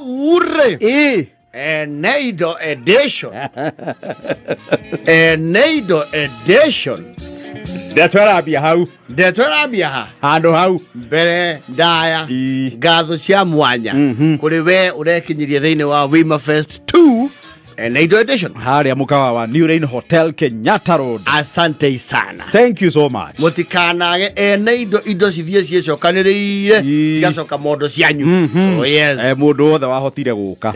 Rĩu rĩ, Eneido edition, Eneido edition. Ndeto ĩrambia hau. Ndeto ĩrambia ha? Handũ hau. Mbere ndaya. Ii. Ngatho cia mwanya kũrĩ we ũrekinyirie thĩinĩ wa Wima Fest 2 Eneido edition harĩa mũkawa wa New Rain Hotel, Kenyatta Road. Asante sana. Thank you so much. Mũtikanage ene indo, indo cithiĩ ciĩcokanĩrĩire, cigacoka mondo cianyu. Oh yes. Mũndũ wothe wahotire gũka,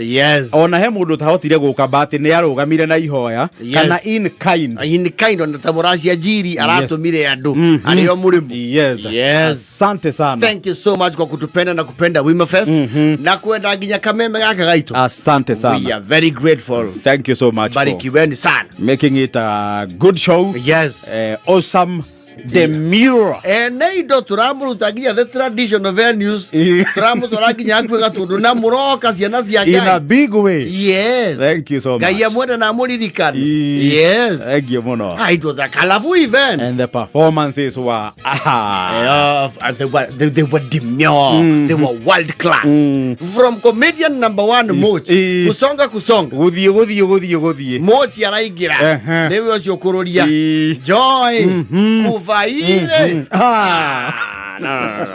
ona he mũndũ ũtahotire gũka, but nĩ arũgamire na ihoya kana in kind. In kind, ona ta mũracia njiri aratũmire andũ arĩo mũrĩmu. Asante sana. Thank you so much kwa kutupenda na kupenda Wima Fest na kwenda nginya kameme gaka gaitũ. Asante We sana. are very grateful. Thank you so much for Barikiweni sana. making it a good show. Awesome, demure. Ene indo tũramũruta nginya the traditional venues, tũramũtwara nginya hakuhĩ Gatũndũ na mũroka ciana cia In a Ngai. big way. Thank you so much. Ngai amwende na amũririkane. Thank you mũno. Ah, it was a colorful event. And the performances were, ah. Yeah, and they were demure. They were world class. From comedian number one, Mochi, kusonga kusonga. Gũthiĩ gũthiĩ gũthiĩ gũthiĩ. Mochi araingĩra. Nĩwe ũcio kũrũria. Joy. Kuvaire. Ah. No, no, no,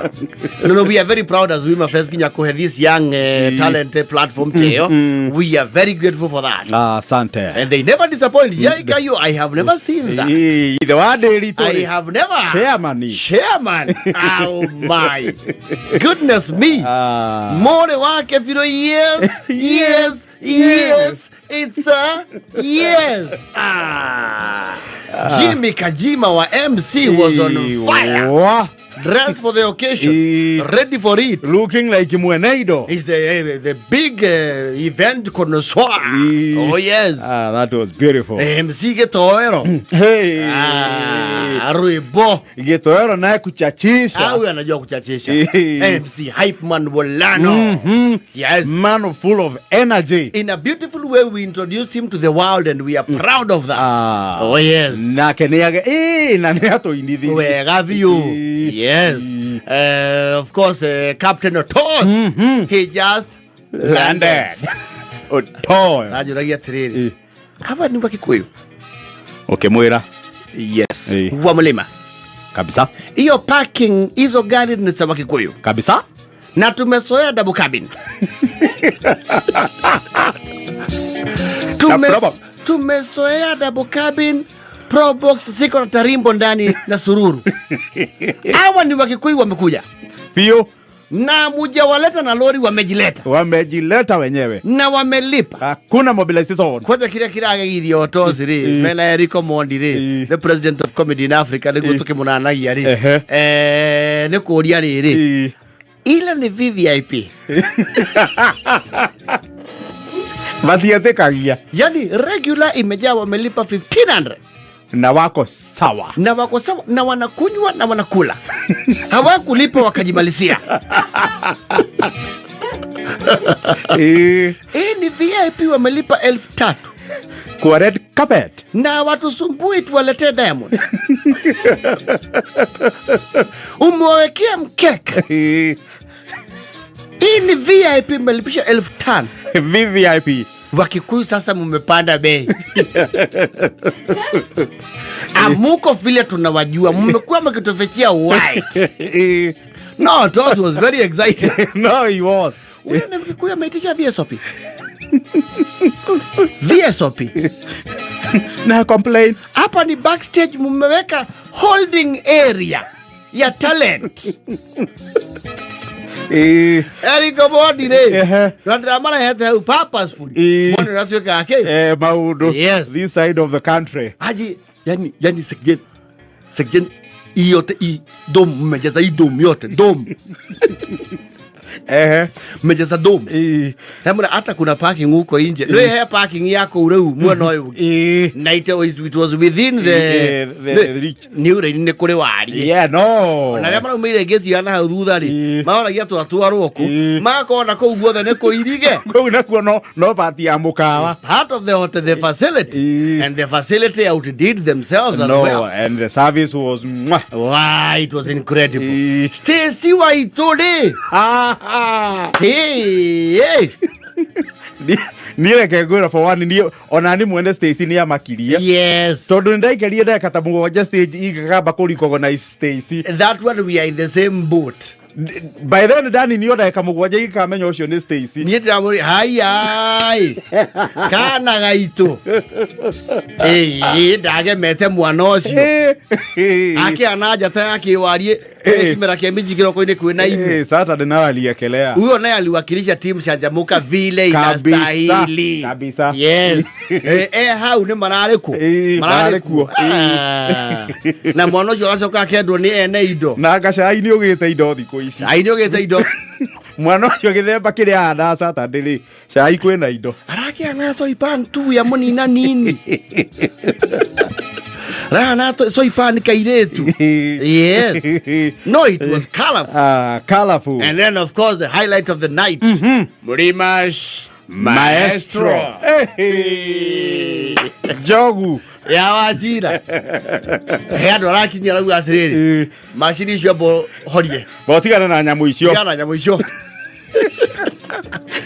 no. No, we are very proud as Wima Fest nginya kuhe this young talent platform teo. We are very grateful for that. Asante. And they never disappoint. Jaikayo, I have never seen that. Ithe wa ndĩritũ I have never. Chairman. Chairman. Oh my goodness me. Ah. More wake viro, yes. It's a yes. Ah. Jimmy Kajima wa MC was on fire. Wa. Dressed for the occasion. Ready for it. Looking like mweneido. He's the big event connoisseur. Oh yes. Ah, that was beautiful. MC Gitoero. Hey. Ah, rwimbo. Gitoero naye kuchachisha. Ah, huyu anajua kuchachisha. MC Hype Man Wolano. Yes. Man full of energy. In a beautiful way, we introduced him to the world and we are proud of that. Ah. Oh yes. Nake nĩ na nĩ atũinithirie. Wega biũ. Yes. Of course, Captain Otos. He just landed. Otos. Ranjũragia atĩrĩrĩ. Hawa ni Wakikuyu. Ũkĩmwĩra. Yes. Wa mlima. Kabisa. Hiyo parking, hizo gari ni za Wakikuyu. Kabisa. Na tumezoea double cabin. Probox. Tumezoea double cabin, Probox ziko na tarimbo ndani na sururu. Hawa ni Wakikuyu wamekuja. Biũ. Na mujawaleta na lori, wamejileta. Wamejileta wenyewe. Na wamelipa. Hakuna mobilization. Kwanja kiria kiragegirie Otosi ri mena Eriko Mondi ri, the president of comedy in Africa, niguo tukimunanagia ri, nĩ kũria rĩrĩ, ile ni VVIP? Matietĩkagia. Yani regular imejaa, wamelipa 1500. Na wako sawa. Na wako sawa na wanakunywa na wanakula, hawakulipa wakajimalizia. Hii ni VIP, wamelipa 3000. Kwa red carpet. Na watusumbui tuwaletee Diamond, umewawekea mkeka. Hii ni VIP, mmelipisha 5000. VVIP. Wakikuyu sasa mmepanda bei, amuko vile tunawajua, mmekuwa mkitufichia white. No, Tos was very excited. No, he was. Huyu ni Mkikuyu ameitisha VSOP, VSOP. Na complain. Hapa ni backstage, mmeweka holding area ya talent. Eric Omondi rĩ, na ndĩramarehete hau purposefully. Mone ũrĩa ciĩkaga kĩ. Maundu. This side of the country. Aje, yani sekjen sekjen, hii yote, hii dome mmejaza, hii dome yote, dome. Mmejaza dome. Hemura hata kuna parking huko nje, nĩ he parking yako rĩu mwena ũyũ ũngĩ. Na it was within the The reach. nĩ ũrĩ nĩ kũrĩ warie. Yeah, no. Na arĩa maraumĩire ngĩci na hau thutha rĩ, maoragia twatwarwo kũ? Makona kũu guothe nĩ kũirige. Kũu nakuo no bati ya mũkawa. Part of the hotel, the facility. And the facility outdid themselves as No, well. and the service was mwah. Wow, it was incredible. Ĩĩ. Stacy Waitũ rĩ, Ah, ah. hey, hey. Niĩ reke ngwĩra, for one, niĩ ona nĩ mwene Stacy nĩ amakirie. Tondũ nĩ ndaikarie ndagĩka ta 7 stage ingĩkamba kũ recognize Stacy. That one, we are in the same boat. By then ndaninio ndagĩka 7 ingĩkamenya ũcio nĩ Stacy. Niĩ ndĩramũria haiai kana gaitũ ĩĩ ndagemete mwana ũcio akĩana njata ya kĩwariĩ. Kimera kĩa minji kĩroko-inĩ kwĩna ime. Saturday nayo aliekelea. Huyo naye aliwakilisha timu Canjamuka vile Kabisa, inastahili. Kabisa. Yes. Hau nĩ mararĩ kuo. Ĩĩ, mararĩ kuo. Ah. Na mwana ũcio agacoka akendwo nĩ ene indo. Na ngacai nĩ ũgĩte indo thikũ ici. Ai, nĩ ũgĩte indo. Mwana ũcio gĩthemba kĩrĩa ahanaga Saturday rĩ, cai kwĩna indo. Arakĩana soipan tu ya mũnina nini rahana soipan kairĩtu. Yes, no, it was colorful. Ah, colorful. And then, of course, the highlight of the night, Murimash Maestro. Hey. Njogu. Ya wacira he andå arakinyia arauga atirĩrĩ, macini icio mbo horie. Botigana na nyamũ icio. Tigana na nyamũ icio.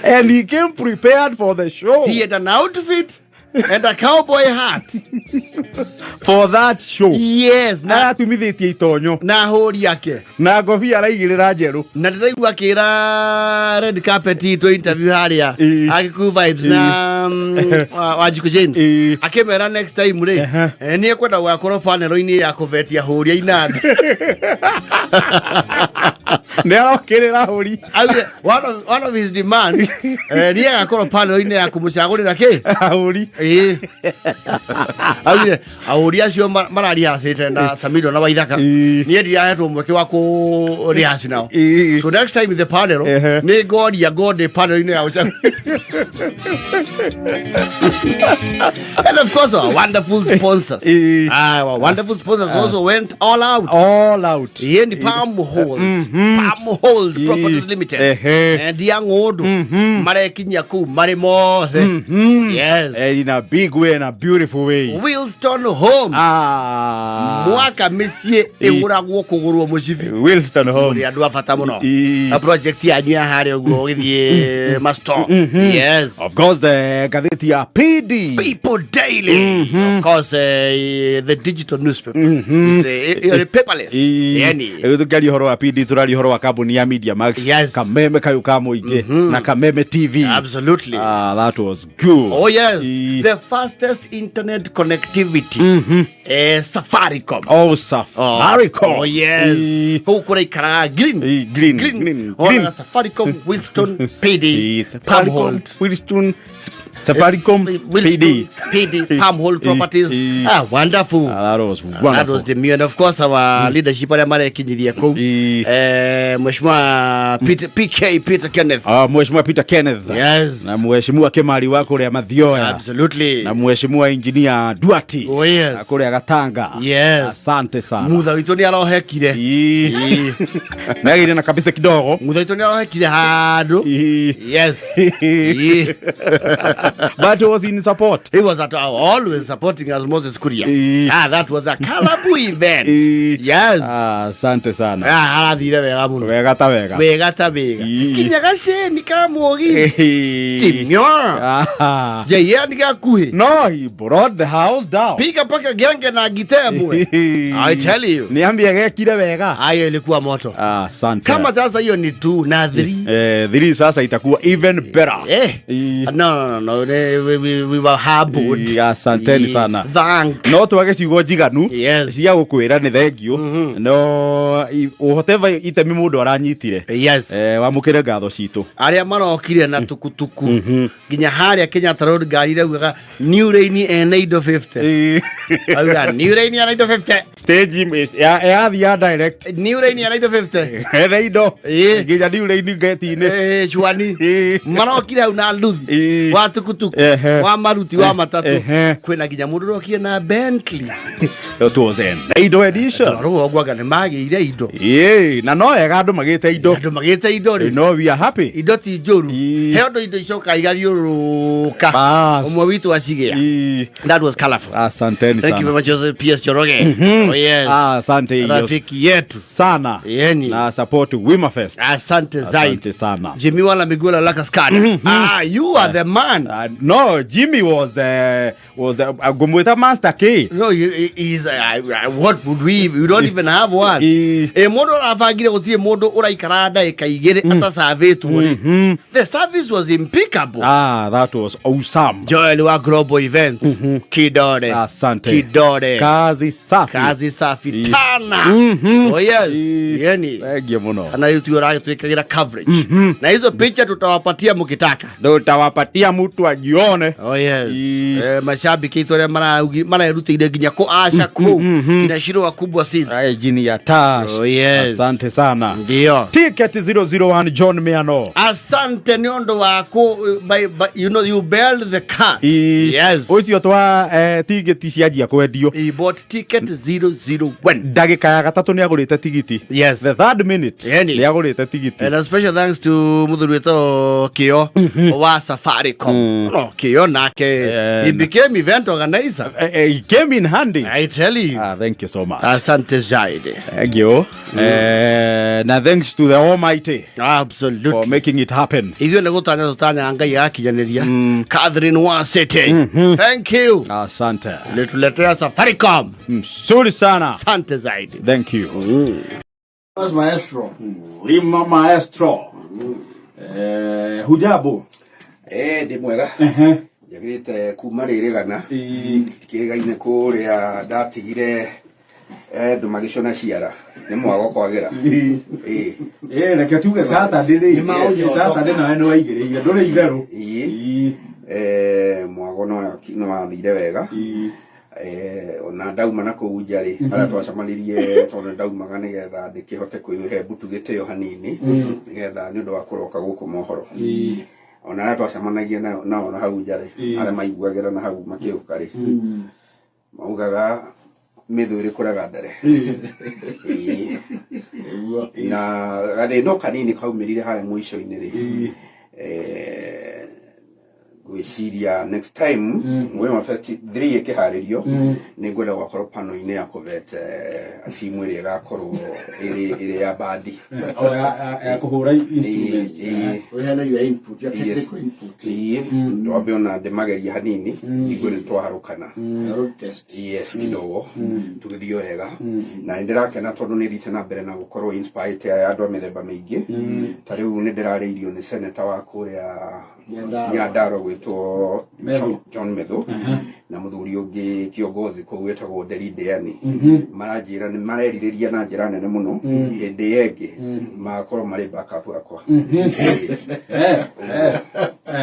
And he came prepared for the show. He had an outfit and a cowboy hat. For that show. Yes, na Aratumithĩtie itonyo. Na hũri ake. Na ngobia araigĩrĩra njerũ. Na ndĩraigua akĩra red carpet itũ interview harĩa Agĩkũyũ Vibes na Wanjikũ James, akĩmera next time rĩ, nĩ ekwenda gũgakorwo panel-inĩ ya kũbetia hũri a inanda. Nĩ arokĩrĩra hũri. Augire, one of his demands, nĩ agakorwo panel-inĩ ya kũmũcagũrĩra kĩ. Hũri. Ĩĩ, augire ahũri acio mararihacĩte na Samido na Waithaka, niĩ ndirahetwo mweke wa kũrihasi nao. So next time in the panel, nĩ ngoria ngondĩ panel-inĩ ya ũcagũri. And of course our wonderful sponsors. Ah, our wonderful sponsors also went all out. All out. Ĩĩ, ni Palmhold, Palmhold Properties Limited, endia ng'ũndũ marekinyia kũu marĩ mothe. Yes. And in a big way and a beautiful way. Wilston Home. Ah. Mwaka mĩciĩ ĩgũragwo kũgũrwo mũcibi. Wilston Homes. Mũrĩ andũ a bata mũno. Na project yanyu ya harĩa ũguo ũgĩthiĩ masto. Yes. Of course, the ngathĩti ya PD. People Daily, of course, the digital newspaper is ĩyo nĩ paperless. Yani. Rĩu tũkĩaria ũhoro wa PD, tũraria ũhoro wa kambuni ya Media Max. Kameme kayũ ka mũingĩ na Kameme TV. Absolutely. Ah, that was good. Oh yes, the fastest internet connectivity. Safaricom. Oh, Safaricom. Oh yes. Kũu kũraikaraga green. Green, Green. green, Ona green. Safaricom, Wilston, PD, Safaricom, Palmhold. Wilston, Safaricom, Wilston, PD. PD, Palmhold Properties. Ah, wonderful. Ah, that was That wonderful. was the and of course our leadership arĩa marekinyirie kũu. Mheshimiwa Peter, PK Peter Kenneth. Ah, Mheshimiwa Peter Kenneth. Na Mheshimiwa Kimari wa kũrĩa Mathioya. Na Mheshimiwa Engineer Duati. Oh yes. Na kũrĩa Gatanga. Asante sana. Mutha witũ nĩ arohekire. Nagĩire na kabisa kidogo. Mutha witũ nĩ arohekire handũ. Yes. But he was in support. He was at always supporting us, Moses Kuria. Ah, that was a colorful event. Yes. Ah, asante sana. Ah, harathire wega mũno. Wega ta wega. Wega ta wega. Kinya gaceni ka mũgithi. Timio. Ah. JN gakuhĩ. No, he brought the house down. Piga paka genge na gitaa ĩmwe. I tell you. Niambie gekire wega. Hayo ilikuwa moto. Ah, asante. Kama sasa hiyo ni 2 na 3. 3 sasa itakuwa even better. No, no, no, we were humbled. Asanteni sana. Thank. No twage ciugo njiganu cia gũkwĩra nĩ thengio, no whatever itemi mũndũ aranyitire, wamũkĩre ngatho citũ. Arĩa marokire na tukutuku nginya harĩa Kenyatta Road, ngari iraugaga New Rain ene indo 50. Auga New Rain ene indo 50. Stage yathia direct. New Rain ene indo 50. Ene indo nginya New Rain gate-inĩ. Cuani marokire hau na nduthi wa tukutuku. Tukutuku, wa maruti wa matatu, kwĩna nginya mũndũ ũrokire na Bentley. It was an indo edition. Rũu ũguo nĩ magĩire indo. Ĩĩ, na no wega andũ magĩte indo. Andũ magĩte indo rĩ. No we are happy. Indo ti njũru. Ii. He ũndũ indo icokaga igathiũrũrũka. Bas. Ũmwe witũ acigĩa. Ii. That was colorful. Asanteni Thank you sana. very much, Joseph PS Njoroge. Oh yes. Ah, asante hiyo Rafiki yetu. sana. Yeni. Na support Wimafest. Asante zaidi. Asante sana. Jimmy wala Miguel Lakaskada. Ah, you are the man. No, Jimmy was ngũmwĩta Master K. No, he, he's what would we don't even have one. Eh, mũndũ ũrabangire gũtirĩ mũndũ ũraikara ndagĩka 2 atacavĩtwo rĩ. The service was impeccable. Ah, that was awesome. Joel wa Global Events. Kidore. Asante. Kidore. Kazi safi. Kazi safi Ii. tana. Oh yes. Yani. Thank you mũno. Ana rĩu tuo ragĩtwĩkagĩra coverage. Na hizo picha tutawapatia mkitaka. Tutawapatia mtu ajione. Oh yes. Ii. Eh, mashabiki aitũ arĩa marerutĩire nginya kũ aca kũu nginya Shirwa kubwa seats. Ai, jini ya Tash. Oh, yes. Asante sana. Ndio. Ticket 001 John Miano. Asante nĩ ũndũ wa kũ by, you bailed the cat. Yes. Ũcio twa tigiti cianjia kwendio. He bought ticket 001. Ndagĩka ya gatatũ nĩ agũrĩte tigiti. Yes. The third minute Yani. nĩ agũrĩte tigiti. And a special thanks to muthuri wĩtwo Kĩo wa Safaricom. No, Kĩo nake he became event organizer. It came in handy. I tell you. Ah, thank you so much. Asante zaidi. Thank you. Na thanks to the Almighty Absolutely. for making it happen. Ithuĩ nĩ gũtanya tũtanyaga Ngai agakinyanĩria. Catherine wa City, thank you. Asante. Ulituletea Safaricom. Mzuri sana. Asante zaidi. Thank you. Maestro. Lima Maestro. Hujambo? Eh, ndĩ mwega, njagĩrĩte kuma rĩrĩgana kĩrĩga-inĩ kũrĩa ndatigire andũ magĩcũna ciara nĩ mwago kwagĩra. Ĩĩ. Reke tuge Saturday rĩ. Nĩ maũnyotoka. Saturday nawe nĩ waigĩrĩire ndũrĩ itherũ. Ĩĩ. Mwago no wathire wega. Ona ndauma na kũu nja rĩ, harĩa twacemanirie, tondũ ndaumaga nĩgetha ndĩkĩhote kwĩhe mbutu gĩtĩo hanini nĩgetha nĩ ũndũ wa kũroka gũkũ mohoro, ona arĩa twacemanagia nao na hau nja rĩ, arĩa maiguagĩra na hau makĩũka rĩ, maugaga mĩthũ ĩrĩkũraga ndere. Ĩĩ. Na gathĩna o kanini kaumĩrire harĩa mũico-inĩ rĩ, ngwĩciria next time Wema Fest 3 ĩkĩharĩrio nĩ ngwenda gwakorwo pano-inĩ ya kũvet timu ĩrĩa ĩgakorwo ĩrĩ ya bandi. O ya kũhũra instrument. Ĩĩ. Ũheane your input, your Yes. technical input. Ĩĩ, twambe ona ndĩmagerie hanini njigue nĩ twaharũkana. Road test. Yes, kidogo tũgĩthiĩ wega, na nĩ ndĩrakena tondũ nĩ thiĩte na mbere na gũkorwo inspired andũ a mĩthemba mĩingĩ. Ta rĩu nĩ ndĩrarĩirio nĩ senator wa kũrĩa Nyandarua. Nyandarua gwĩtwo Methu. John Methu, na mũthuri ũngĩ kiongozi kũu wĩtagwo Nderi Ndeani. Maranjĩra nĩ marerirĩria na njĩra nene mũno hĩndĩ ĩyo ĩngĩ magakorwo marĩ backup yakwa.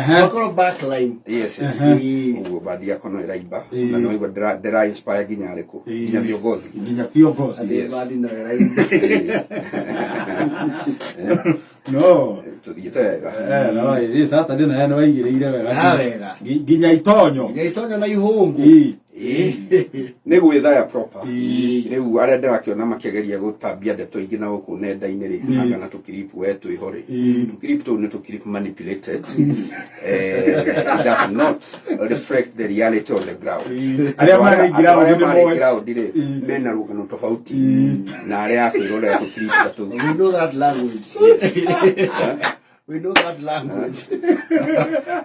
Makorwo backline. Yes, ũguo bandi yakwa no ĩraimba na nĩ waigua ndĩra inspire nginya arĩkũ, nginya viongozi. Nginya viongozi. Yes. Bandi no ĩraimba. No. Tũthiĩte wega. No, ĩ Saturday nawe nĩ waigĩrĩire wega. Ah, wega. Nginya itonyo. Nginya itonyo na ihũngũ. Ĩĩ. Nĩ gwĩthaya proper. Ĩĩ. Rĩu arĩa ndĩrakĩona makĩgeria gũtambia ndeto ingĩ na gũkũ nenda-inĩ rĩ, anga na tũkiripu we twĩho rĩ, tũkiripu tũu nĩ tũkiripu manipulated. It does not reflect the reality on the ground. Arĩa marĩ Andũ ground arĩa nĩ marĩ moĩ. ground rĩ, mena rũgano tofauti na arĩa a kwĩrorera tũkiripu ta tũu. We know that language. We know that language.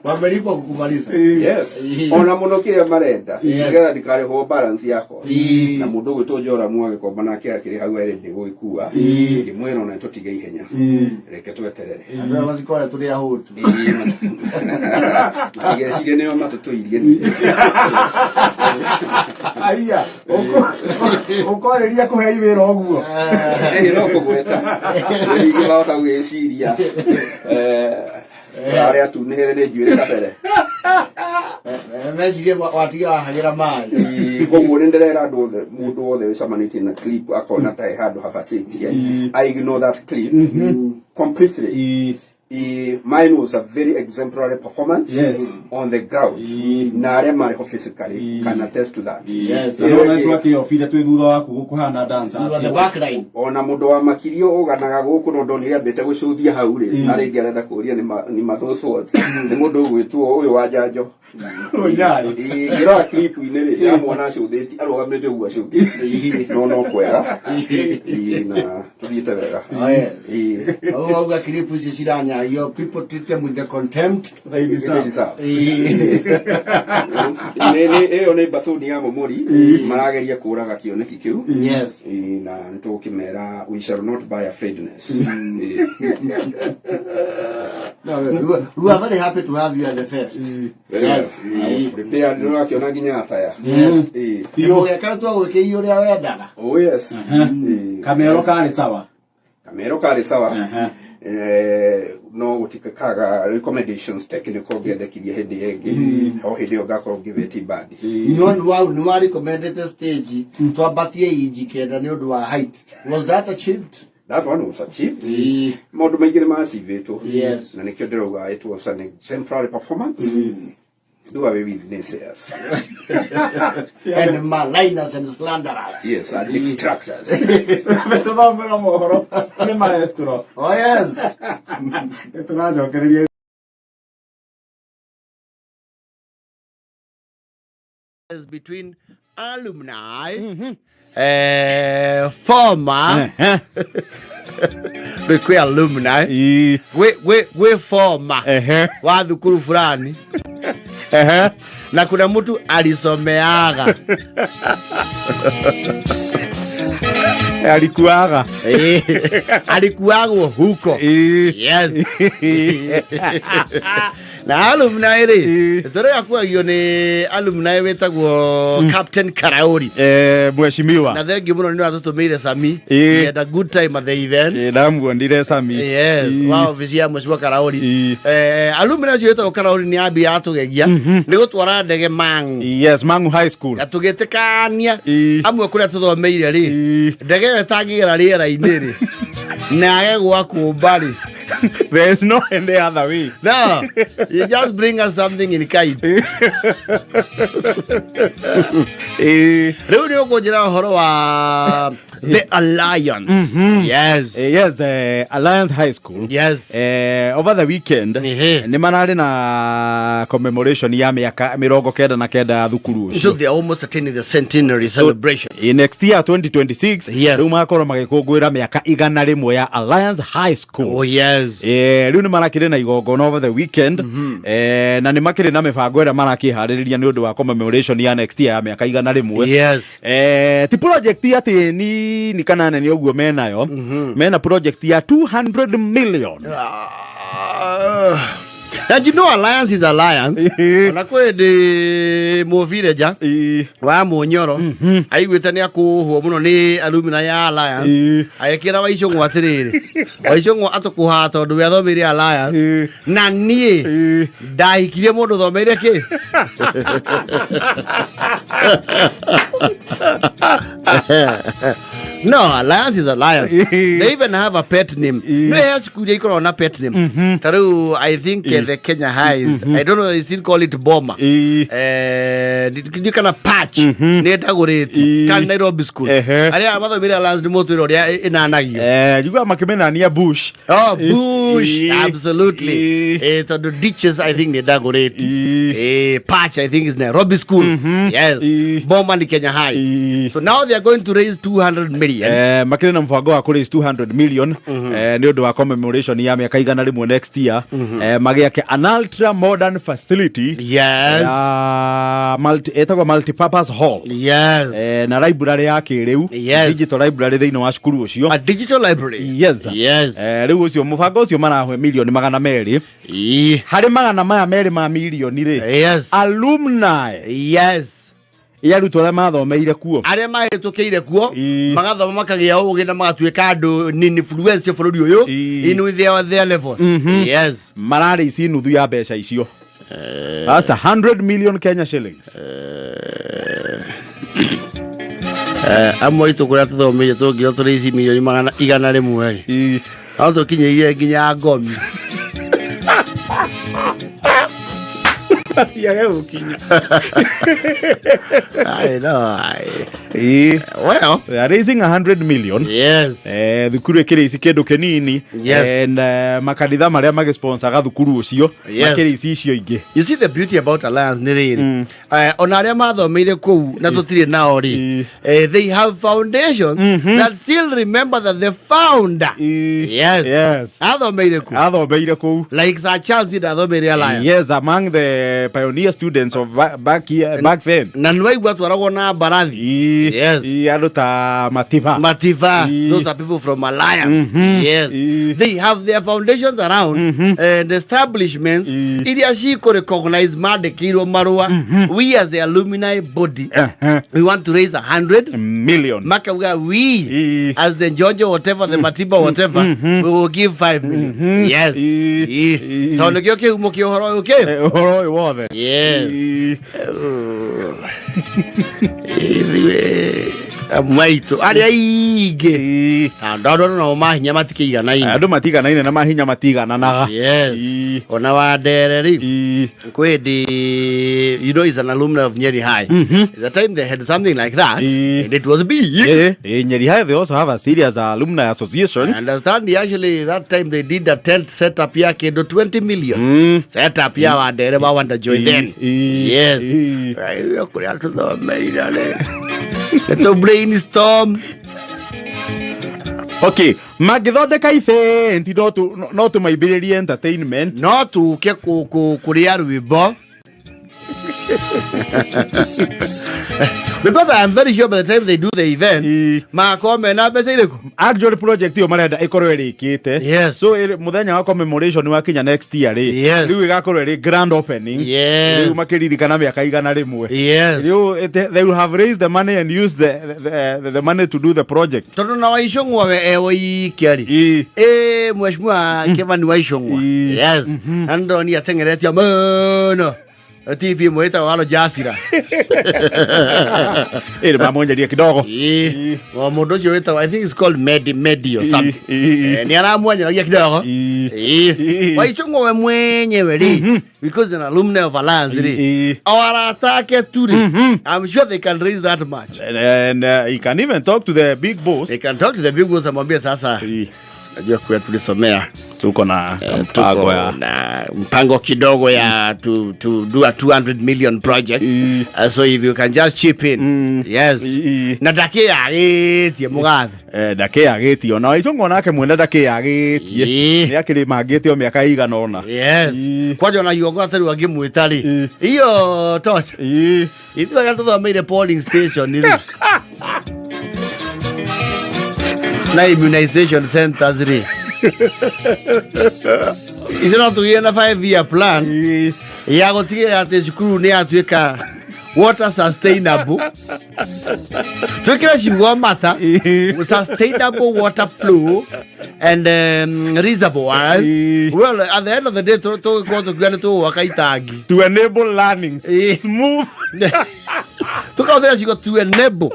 Wamelipwa kukumaliza. Yes, ona mũno kĩrĩa marenda nĩgetha ndikarĩhwo balance yakwa. Ĩĩ. Na mũndũ ũgwĩtwo Joramu agĩkomba nake akĩrĩ hau erĩ gũgĩkua, ngĩmwĩra ona tũtige ihenya, reke tweterere. Andũ aya matikore tũrĩ ahũtu. Matigecirie nĩo matũtũirie ningĩ. Aiya, ũkwarĩria kũhe wĩra ũguo. Ĩĩ, no kũgweta rĩngĩ wahota gwĩciria arĩa atunĩhĩre nĩ njuĩrĩ kabere. Mecirie watiga wahagĩra maĩ. Koguo nĩ ndĩrera andũ othe, mũndũ wothe wĩcemanĩtie na clip akona ta he handũ habacĩtie, I ignore that clip completely. Mine was a very exemplary performance on the ground. Na arĩa marĩ ho physically can attest to that. Na nona twakĩobire twĩ thutha waku gũkũhana dancers. You are the back line. Ona mũndũ wa makirio ũganaga gũkũ no ndonire ambĩte gũcũthia hau rĩ, na rĩngĩ arenda kũria nĩ ma those words. Nĩ mũndũ ũgwĩtwo ũyũ wa njanjo. Ũnyarĩ. Ngĩrora clip-inĩ rĩ, ndĩramuona acũthĩtie, arũgamĩte ũguo acũthĩtie. No kwega. Ĩĩ, na tũthiĩte wega. Oh, yes. Ĩĩ. Hau wauga clip icio ciranyario, people treat them with the contempt. They deserve. They deserve. Ĩĩ. Ĩyo nĩ mbatuni ya mũmũri marageria kũraga kĩoneki kĩu. Yes. Ĩĩ, na nĩtũgũkĩmera we shall not buy afraidness. Ĩĩ. No, we are very happy to have you at the fest. Very Yes. well. I was prepared. Nĩũrakĩona nginya ataya. Yes. Ĩĩ. Mũgekara twagwĩkĩire ũrĩa wendaga. Oh yes. Ĩĩ. Kamero karĩ sawa. Kamero karĩ sawa. Aha. No gũtikakaga recommendations technical ngĩendekithia hĩndĩ ĩngĩ o hĩndĩ ĩyo ngakorwo ngĩveti bandi. No nĩ wa recommended stage twambatie inji 9 nĩ ũndũ wa height. Was that achieved? That one was achieved. Maũndũ maingĩ nĩ maachivĩtwo. Yes. Na nĩkĩo ndĩrauga it was an exemplary performance. Do away with naysayers. And maligners and slanderers. Yes, and detractors. Tũthomera mohoro nĩ maestro. Oh yes. Tũracokereria. Between alumni, former, gwĩ alumni, gwĩ former wa thukuru fulani na kuna mtu alisomeaga. Alikuaga. Alikuagwo huko. Yes. Na alumni rĩ, tũrĩa kuagio nĩ alumni wĩtagwo Captain Karauri. Mheshimiwa. Na thengiũ mũno nĩ watũtũmĩire Sami. Ĩĩ. We had a good time at the event. Ndamuonire Sami. Yes, wa ofici ya Mheshimiwa Karauri. Alumni ũcio wĩtagwo Karauri nĩ ambire atũgegia nĩ gũtwara ndege Mang'u. Yes, Mang'u High School. Na tũgĩtĩkania amwe kũrĩa tũthomeire rĩ, ndege ĩyo ĩtangĩgera rĩera-inĩ rĩ, na age gwakũmba rĩ. There is no any other way. No, you just bring us something in kind. Rĩu nĩ ũkũnjĩra ũhoro wa the Alliance. Yes. Yes, Alliance High School. Yes. Over the weekend nĩ mararĩ na commemoration ya mĩaka 99 ya thukuru So ũcio. they are almost attaining the centenary celebration. Next year 2026 Yes. rĩu magakorwo magĩkũngũĩra mĩaka 100 ya Alliance High School. Oh yes. Rĩu nĩ marakĩrĩ na igongona over the weekend. Na nĩ makĩrĩ na mĩbango ĩrĩa marakĩharĩrĩria nĩ ũndũ wa commemoration ya next year ya mĩaka 100. Yes. Ti project atĩ nini kana nene ũguo menayo. Mena project ya 200 million. And you know Alliance is Alliance. Ona kwĩ ndĩ mũvileja wa Mũnyoro aiguĩte nĩ akũhwo mũno nĩ alumina ya Alliance, agĩkĩra Waicũng'wa atĩrĩrĩ, Waicũng'wa atũkũhaga tondũ we athomeire Alliance na niĩ ndahikirie mũndũ thomeire kĩ. No, Alliance is Alliance. They even have a pet name. No, he cukuru iria ikoragwo na pet name. Ta rĩu I think the Kenya Highs. I don't know, they still call it Boma. Ndiũ kana Patch nĩ ĩtagũrĩte kana Nairobi School. Arĩa mathomire Alliance nĩ mũtwĩra ũrĩa ĩnanagio. Njiguaga makĩmenania Bush. Oh, Bush, absolutely. Tondũ Ditches I think nĩ Dagoretti. Patch I think is Nairobi School. Yes. Boma ni Kenya High. So now they are going to raise 200 million. Makĩrĩ na mũbango wa kũraise 200 million nĩ ũndũ wa commemoration ya mĩaka 100 next year. Magĩake an ultra modern facility. Yes. Ya multi, ĩtagwo multipurpose hall. Yes. Na library ya kĩrĩu. Yes. Digital library thĩinĩ wa cukuru ũcio. A digital library. Yes. Yes. Rĩu ũcio mũbango ũcio marahwe milioni 200. Harĩ 200 ma milioni rĩ. Yes. Alumni. Yes. Ya arutwo arĩa mathomeire kuo. Arĩa mahĩtũkĩire kuo magathoma makagĩa ũgĩ na magatuĩka andũ ni influence bũrũri ũyũ in with their levels. Yes. Mararĩ ici nuthu ya mbeca icio. That's 100 million Kenya shillings. Amwe aitũ kũrĩa tũthomeire tũngĩrwo tũrĩ ici milioni 100 rĩ. No tũkinyĩire nginya ngomi. Ciage gũkinya. I know. I... Ĩĩ. Well, They are raising 100 million. yes. Thukuru ĩkĩrĩ ici kĩndũ kĩnini. Yes. And makanitha marĩa magĩsponsaga thukuru ũcio Yes. makĩrĩ ici icio ingĩ. You see the beauty about Alliance nĩ rĩrĩ, ona arĩa mathomeire kũu na tũtirĩ nao rĩ, they have foundations that still remember that the founder Ĩĩ. Yes. Yes. Athomeire kũu. Athomeire kũu. Like Sir Charles ndathomeire Alliance. Yes, among the pioneer students of back here, back then. Na nĩwaigua atwaragwo na mbarathi. Ĩĩ. Yes. Ĩĩ, andũ ta Matiba. Mativa, Ĩĩ. those are people from Alliance. Yes. Ĩĩ. They have their foundations around and establishments Ĩĩ. iria cikũ recognize mandĩkĩirwo marũa. We as the alumni body, we want to raise 100 million. Makauga we Ĩĩ. as the Njonjo whatever, the Matiba whatever, we will give 5 million. Yes. Ĩĩ. Ĩĩ. Ĩĩ. Tondũ nĩkĩo kĩhumo kĩa ũhoro ũyũ kĩ. Ũhoro ũyũ wothe. Yes. Ĩĩ. Ithuĩ mwaitũ arĩa aingĩ Ĩĩ. andũ nao mahinya matikĩiganaine. Andũ matiganaine na mahinya matigananaga. Yes. Ĩĩ. Ona Wandere rĩ, Ĩĩ. kwĩ hĩndĩ, is an alumni of Nyeri High. The time they had something like that, Ĩĩ. and it was big. Ĩĩ, Nyeri High, they also have a serious alumni association. I understand actually that time they did a tent setup ya kĩndũ 20 million. Setup ya Wandere wa Wanda Joy then. Ĩĩ. Yes. Ĩĩ. Ithuĩ kũrĩa tũthomeire rĩ, nĩ tũ brainstorm. Okay, mangĩthondeka event no tũmaimbĩrĩrie entertainment. No tuke kũrĩa rwĩmbo, because I am very sure by the time they do the event, Ĩĩ. magakorwo mena mbeca irĩkũ. Actually project ĩyo marenda ĩkorwo ĩrĩkĩte. Yes. So mũthenya wa commemoration wakinya next year rĩ, Yes. rĩu ĩgakorwo ĩrĩ grand opening. Yes. Rĩu makĩririkana mĩaka 100. Yes. Rĩu they will have raised the money and used the money to do the project. Tondũ na Waicũng'wa we ewo ikia rĩ, Ĩĩ. ĩ mheshimiwa Kĩmani Waicũng'wa. Ĩĩ. Yes, na nĩndonire ateng'eretio mũno TV ĩmwe ĩtagwo Al Jazeera. Ĩrĩ mamwenyeria kidogo. Ĩĩ. O mũndũ ũcio wĩtagwo, I think it's called Medi or something. Ĩĩ. Nĩ aramwenyeragia kidogo. Ĩĩ. Ĩĩ. Ĩĩ. Waicũng'wa we mwenyewe rĩ, because an alumni of Alliance rĩ, Ĩĩ. o arata ake tu rĩ, I'm sure they can raise that much. And he can even talk to the big boss. They can talk to the big boss, amwambie sasa, Ĩĩ. najua kuya tulisomea, Tuko na mpango tuko ya na mpango kidogo ya to do a 200 million project. Ĩĩ. So if you can just chip in. Yes. Ĩĩ. Na ndakĩyagĩtie mũgathe. Ndakĩyagĩtie ona Waicũng'wa nake mwene ndakĩyagĩtie. Ĩĩ. Nĩ akĩrĩ mangĩte o mĩaka ĩigana ũna. Yes. Ĩĩ. Kwanja ona Yuongo atarĩ angĩmwĩta rĩ, Ĩĩ. iyo tosha. Ĩĩ. Ithuĩ arĩa tũthomeire polling station rĩ na immunization centers rĩ, ithuĩ no tũgĩe na 5 year plan Ĩĩ. ya gũtigĩrĩra atĩ cukuru nĩ yatuĩka water sustainable, twĩkĩre ciugo mata, Ĩĩ. sustainable water flow and reservoirs. Ĩĩ. Well, at the end of the day tũgĩkorwo tũkiuga nĩ tũgwaka itangi To enable learning Ĩĩ. smooth. Tukahũthĩra ciugo to enable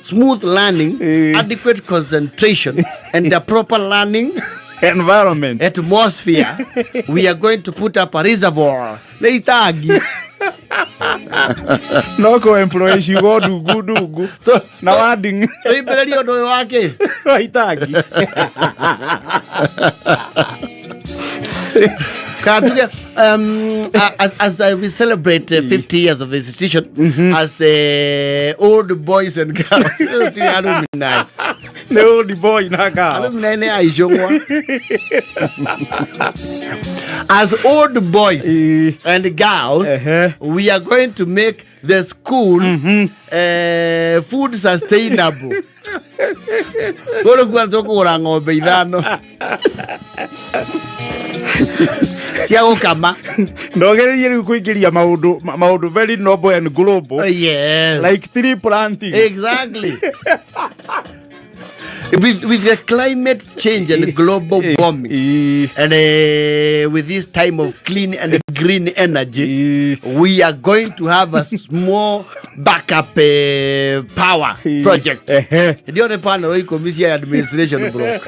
smooth learning, Ĩĩ. adequate concentration and a proper learning environment. atmosphere, we are going to put up a reservoir, nĩ itangi. No kũ employ ciugo ndungu ndungu na wording. Tũimbĩrĩrie ũndũ ũyũ wake wa itangi. Kana tuge, as we celebrate 50 years of the institution, as the old boys and girls, tiri alumni. Nĩ old boy na girl. Alumni nĩ aicũng'wa. As old boys Ĩĩ. and girls, we are going to make the school food sustainable. Kũrĩ kuo tũkũgũra ng'ombe ithano cia gũkama. Ndogererie rĩu kũingĩria maũndũ maũndũ very noble and global, like tree planting. Exactly. With the climate change and global warming, Ĩĩ. and with this time of clean and green energy, Ĩĩ. we are going to have a small Backup power project. Ndio nĩ panel 10 cia administration block.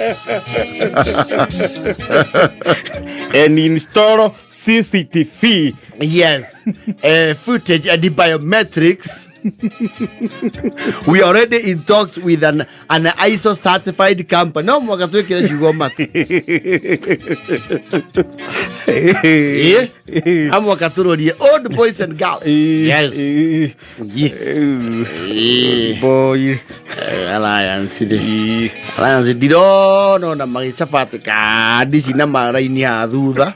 And install CCTV. Yes. Footage and the biometrics. We are already in talks with an ISO certified company. No mwaka twikire ciugo matu. Amwaka turorie old boys and girls. Yes. Yeah. Boy. Alliance rĩ. Alliance ndirona ona magĩcabati kandi cina maraini ha thutha.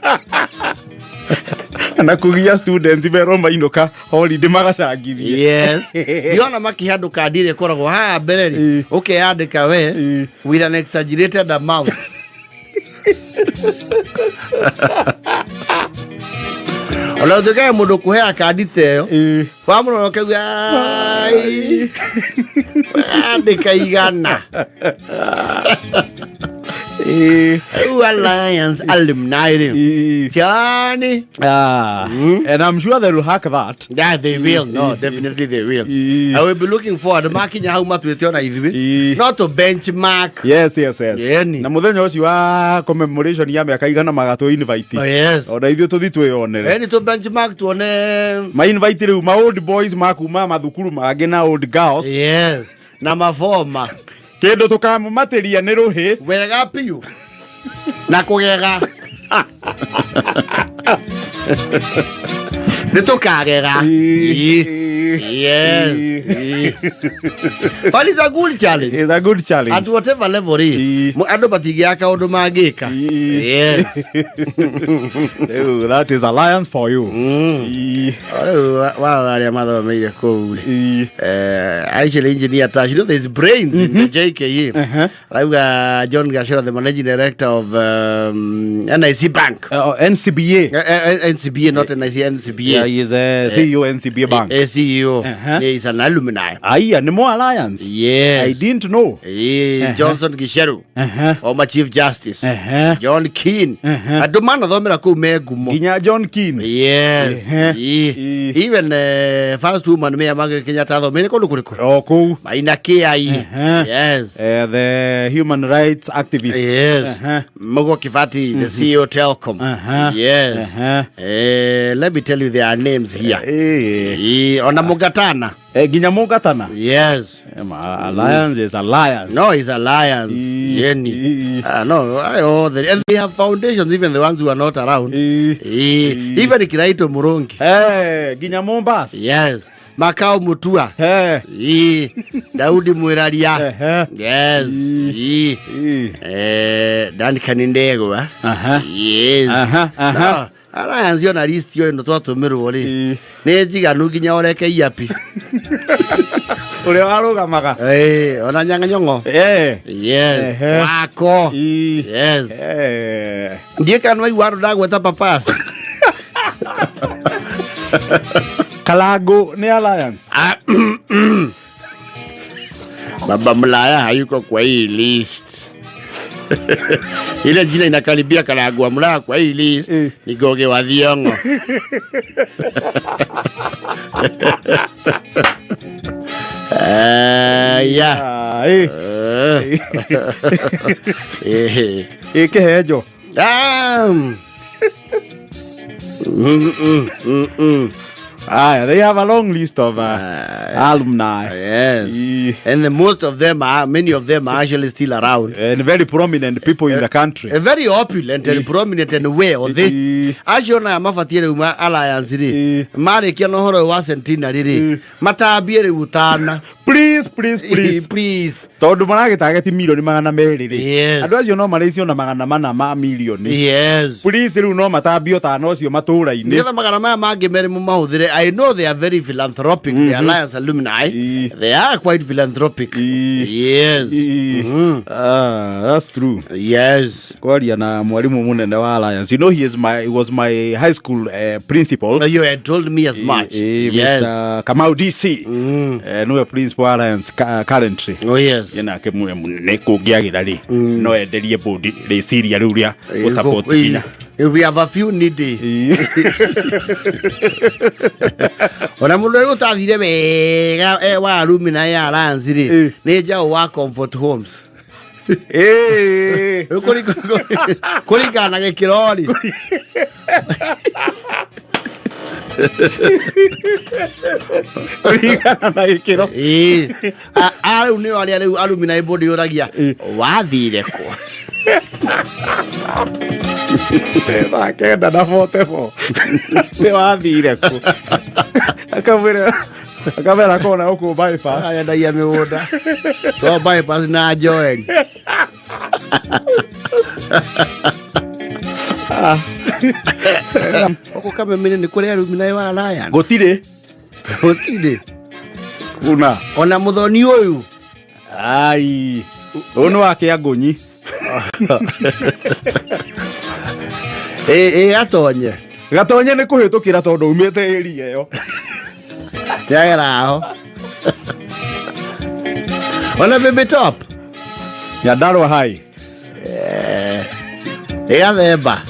Na kugia students merwo mainũka holiday magacangithie. Yes. Ndiona makĩhandũ kandi ĩrĩa ĩkoragwo haha mbere rĩ, ũkeyandĩka we with an exaggerated amount. Ona ũtuĩkaga mũndũ kũheaga kandi ta ĩyo, wamũrora ũkauga, "Ai, andĩka 100." Rĩu Alliance alumni rĩ, Tiani. Ah, and I'm sure they will hack that. Yeah, they will. No, definitely they will. I will be looking forward. Makinya hau matuĩte ona ithuĩ. No to benchmark. Yes. Yeni. Na muthenya ũcio wa commemoration ya mĩaka 100 magatũ invite. Oh, yes. Ona ithuĩ tũthi twĩyonere. Eni to benchmark tuone. Ma invite rĩu ma old boys makuma mathukuru mangĩ na old girls. Yes. Na mafoma. Kĩndũ tũkamũmatĩria nĩ rũhĩ. Wega piũ. Na kũgega. Nĩ tũkagega. Yes. But it's a good challenge. It's a good challenge. At whatever level rĩ, andũ matingĩaga kaũndũ mangĩka. Yes. Rĩu, that is alliance for you. Rĩu warora arĩa mathomeire kũu rĩ. Actually engineer Tash, you know there's brains in the JKA. Rauga John Gachora, the managing director of NIC Bank. NCBA. NCBA, not NIC, NCBA. Yeah, he is a CEO NCBA Bank. CEO. He is an alumni. Aya, ni mo alliance. Yes. I didn't know. Johnson Gicheru, former Chief Justice. John Keane. Andũ manathomera kũu me ngumo. Nginya John Keane. Yes. Even first woman Mayor Margaret Kenyatta athomeire kũndũ kũrĩkũ? O kũu. Maina Kiai. Yes. The human rights activist. Yes. Mugo Kibati, the CEO Telkom. Yes. Let me tell you their names here. Ona Mugatana. Nginya Mugatana. Yes. Alliance is alliance. No, it's alliance. Yeni. No, and they have foundations, even the ones who are not around. Even Kiraito Murungi. Nginya Mombasa. Yes. Makau Mutua. Daudi Mwiraria. Yes. Dan Kanindegwa. Yes. No, Alliance yona list yo ino twatũmĩrwo rĩ. Nĩ njiganu nginya ũreke iapi. Ũrĩa warũgamaga. Ona Nyang'anyong'o. Yes. Wako. Yes. Ndiĩ kana waigua andũ ndagweta papasi. Kalango ni alliance. Baba Mlaya hayuko kwa hii list. Ile jina inakaribia Kalango wa Mlaya kwa hii list ni Goge wa Thiong'o. Yeah. Kĩhenjo. Aya, they have a long list of alumni. Yes. And most of them are, many of them are actually still around. And very prominent people in the country. Very opulent and prominent and wealthy. Acio na mabatie rĩu ma alliance rĩ. Marĩkia na ũhoro ũyũ wa centenary rĩ. Matambie rĩu tana. Please, please, please. Please. Tondũ maragĩtageti 200,000,000 rĩ. Yes. Andũ acio no marĩicio na 400 ma mirioni. Yes. Please rĩu no matambio tana ũcio matũũra-inĩ. Nĩgetha magana maya mangĩ merĩ mũmahũthĩre. I know they are very philanthropic, the Alliance alumni. They are quite philanthropic. Yes. That's true. Yes. Kwaria na mwalimu munene wa Alliance. You know he was my high school principal. You had told me as much. Yes. Mr. Kamau DC. Niwe principal Alliance currently. Oh yes. Yena ake mwe munene kũngĩagĩra rĩ. No enderie board rĩciria rĩu rĩa gũsupport nginya. We have a few needy. Ona mũndũ ũrĩa ũtathire wega wa alumina ya Alliance rĩ, nĩ njaũ wa Comfort Homes. Rĩu kũringana na gĩkĩro rĩ. Kũringana na gĩkĩro. Ĩĩ. A rĩu nĩo arĩa rĩu alumina board yũragia wathire kũ? Thaa 9 na 44 nĩ wathire kũ? Akamwĩra akamera kona gũkũ bypass. Ayendagia mĩgũnda to bypass na Joel. Gũkũ Kameme nĩ kũrĩ alumina wa Alliance? Gũtirĩ. Gũtirĩ. Kuna. Ona mũthoni ũyũ. Ai, ũyũ nĩ wa Kĩangũnyi. Ĩ gatonye. Gatonye nĩ kũhĩtũkĩra tondũ umĩte area ĩyo. Yagera aho. Ona Baby Top. Nyandarua High. Ĩ Gathemba.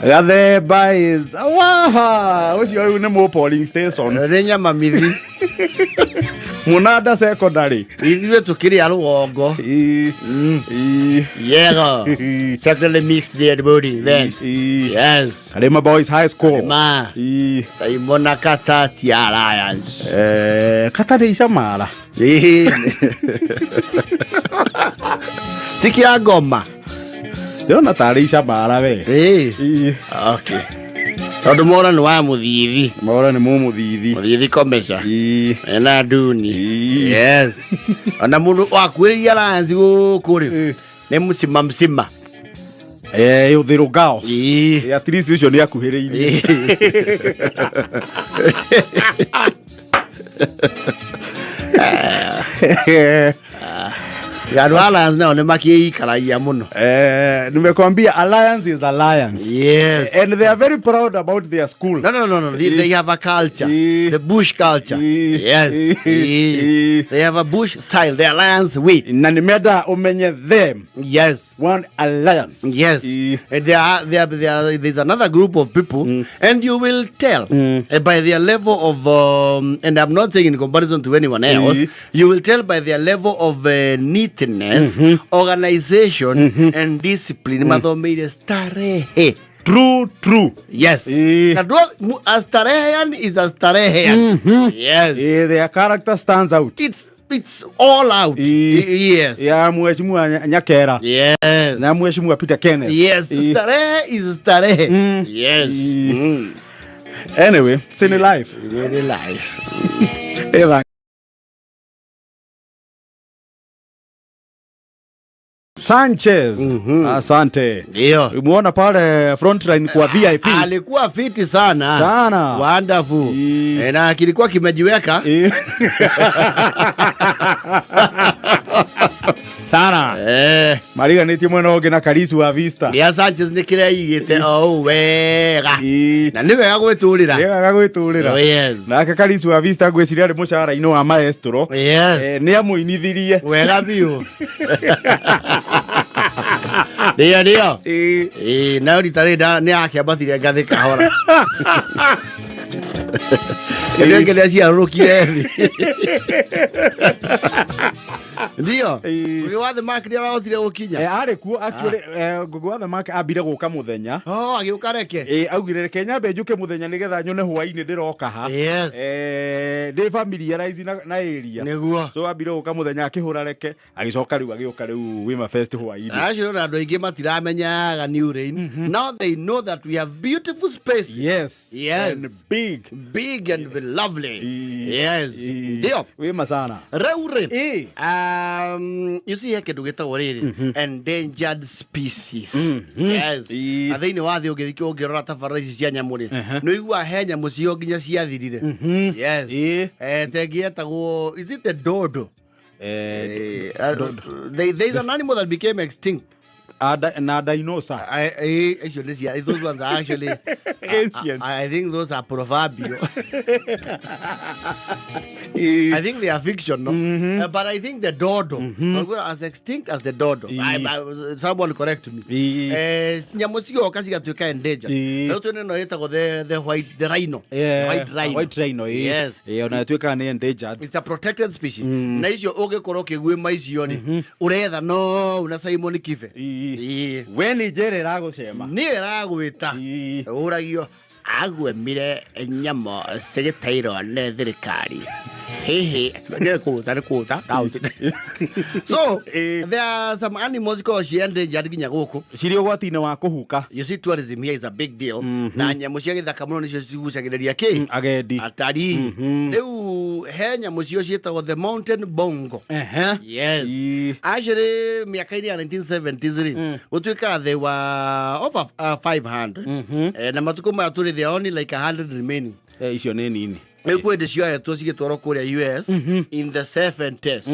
Gathemba is waha, ũcio rĩu nĩ mũ polling station. Nĩ nyama mithi. Mũnanda Secondary. Ithuĩ tũkĩrĩ a rũgongo. Yego. Certainly mixed dead body then. Yes. Karima Boys High School. Ma. Simona Katati Alliance. Kata nĩ icamara. Ĩĩ. Ti kĩa ngoma. Ndĩrona tarĩ icamara we. Ĩĩ. Okay. Tondũ mora nĩ wa mũthithi. Mora nĩ mũmũthithi. Mũthithi komeca. Ena nduni. Yes. Ona mũndũ wakuĩrĩria Alliance gũkũ rĩ. Nĩ mũcima mcima. Ũthĩrũ ngao. At least ũcio nĩ akuhĩrĩirie. Andũ a Alliance nao nĩ makĩikaragia mũno. Nimekwambia Alliance is Alliance. Yes. And they are very proud about their school. No, no, no, no. They have a culture. The bush culture. Yes. They have a bush style. The Alliance way. Na nĩmenda ũmenye them. Yes. One Alliance. Yes. And there are, there, there, there's another group of people, and you will tell by their level of, and I'm not saying in comparison to anyone else, you will tell by their level of neatness, organization, and discipline. Mathomeire starehe. True, true. Yes. A starehean is a starehean. Yes. Their character stands out. It's all out. Yes. Ya mheshimiwa Nyakera. Yes. Na mheshimiwa Peter Kenneth. Yes. Starehe is starehe. Yes. Anyway, it's in life. In life. Eva. Sanchez. Asante. Ndio. Umeona pale frontline kwa VIP. Alikuwa fiti sana. Sana. Wonderful. Na kilikuwa kimejiweka. Sana. Mariganĩtie mwena ũngĩ na Karisi wa Vista. Gĩa Sanchez nĩ kĩreigĩte o wega. Na nĩ wega gwĩtũrĩra. Nĩ wega gwĩtũrĩra. Oh, yes. Nake Karisi wa Vista ngwĩciria arĩ mũcara-inĩ wa maestro. Yes. Nĩ amũinithirie. Wega biũ. Ndio ndio. Nayo rita rĩrĩ nĩ akĩambatire ngathĩ kahora. Ĩndĩ ĩngĩ nĩ aciarũrũkire thĩ. Ndio. Ngugi wa the Mark nĩ arahotire gũkinya. Arĩ kuo actually, Ngugi wa the Mark ambire gũka mũthenya. Oh, agĩũka reke. Augire reke nyambe njũke mũthenya nĩgetha nyone hwainĩ ndĩroka ha. Yes. Ndĩ familiarize na area. Nĩguo. So ambire gũka mũthenya akĩhũra reke, agĩcoka rĩu agĩũka rĩu Wima Fest hwainĩ. Acio na andũ aingĩ matiramenyaga New Rain. Now they know that we have beautiful spaces. Yes. Yes. And big. Big and lovely. Yes. Ndio. Wima sana. Rĩu rĩ, you see he kĩndũ gĩtagwo rĩrĩ endangered species. Yes. Na thĩinĩ wa thĩ ũngĩthiĩ ũngĩrora tabarĩra ici cia nyamũ rĩ, nĩ ũiguaga he nyamũ cio nginya ciathirire. Yes. Ta ĩngĩ yetagwo, is it the dodo? There is an animal that became extinct. Na dinosaur. Icio nĩ cia, those ones are actually Ancient. I think those are proverbial. I think they are fictional. But I think the dodo, as extinct as the dodo. Someone correct me. Nyamũ cigĩoka cigatuĩka endangered. Rĩu twĩna ĩno ĩtagwo the white, the rhino. The white rhino. White rhino, ĩĩ. Yes. Ĩĩ, ona ĩtuĩkaga nĩ endangered. It's a protected species. Na icio ũngĩkorwo ũkĩguĩma icio rĩ, ũretha no na Simon Kibe. Ĩĩ. We nĩ njera ĩragũcema. Niĩ ĩragwĩta. Ũragio agwemire nyamũ cigĩteirwo nĩ thirikari hihi nĩ kũũta nĩ kũũta ndaũtĩte. So there are some animals ikoragwo ci endangered nginya gũkũ. Cirĩ ũgwati-inĩ wa kũhuka. You see, tourism here is a big deal. Na nyamũ cia gĩthaka mũno nĩcio cigucagĩrĩria kĩ? Agendi. Atarii. Rĩu he nyamũ cio ciĩtagwo the mountain bongo. Yes. Actually, mĩaka-inĩ ya 1970s rĩ, gũtuĩkaga they were over 500. Na matukũ maya tũrĩ, there are only like 100 remaining. Icio nĩ nini. Rĩu kwĩ hĩndĩ cioetwo cigĩtwarwo kũrĩa US in the 70s.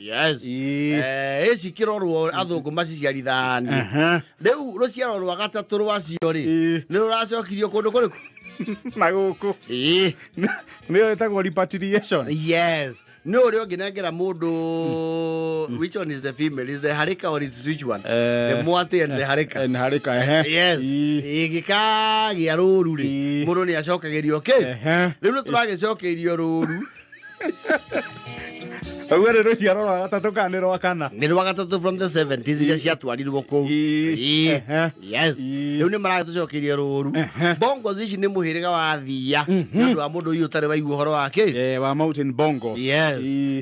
Yes. Ĩ cikĩrorwo athũngũ maciciarithanie. Rĩu rũciaro rwa gatatũ rwacio rĩ, nĩ rũracokirio kũndũ kũrĩkũ? Na gũkũ. Ĩĩ. Nĩyo ĩtagwo repatriation. Yes. Nĩ ũrĩa ũngĩnengera mũndũ, which one is the female? Is the harika or is which one? The mwati and the harika. And harika, ehe. Yes. Ĩngĩkagĩa rũru rĩ, mũndũ nĩ acokagĩrio kĩ? Rĩu nĩ tũragĩcokeirio rũru. Ũguo nĩ rũciaro rwa gatatũ kana nĩ rwa kana? Nĩ rwa gatatũ from the 70s iria ciatwarirwo kũu. Yes. Rĩu nĩ maragĩtũcokeria rũru. Bongos ici nĩ mũhĩrĩga wa thia nĩ ũndũ wa mũndũ ũyũ ũtarĩ waigua ũhoro wa kĩ? Wa mountain bongo. Yes.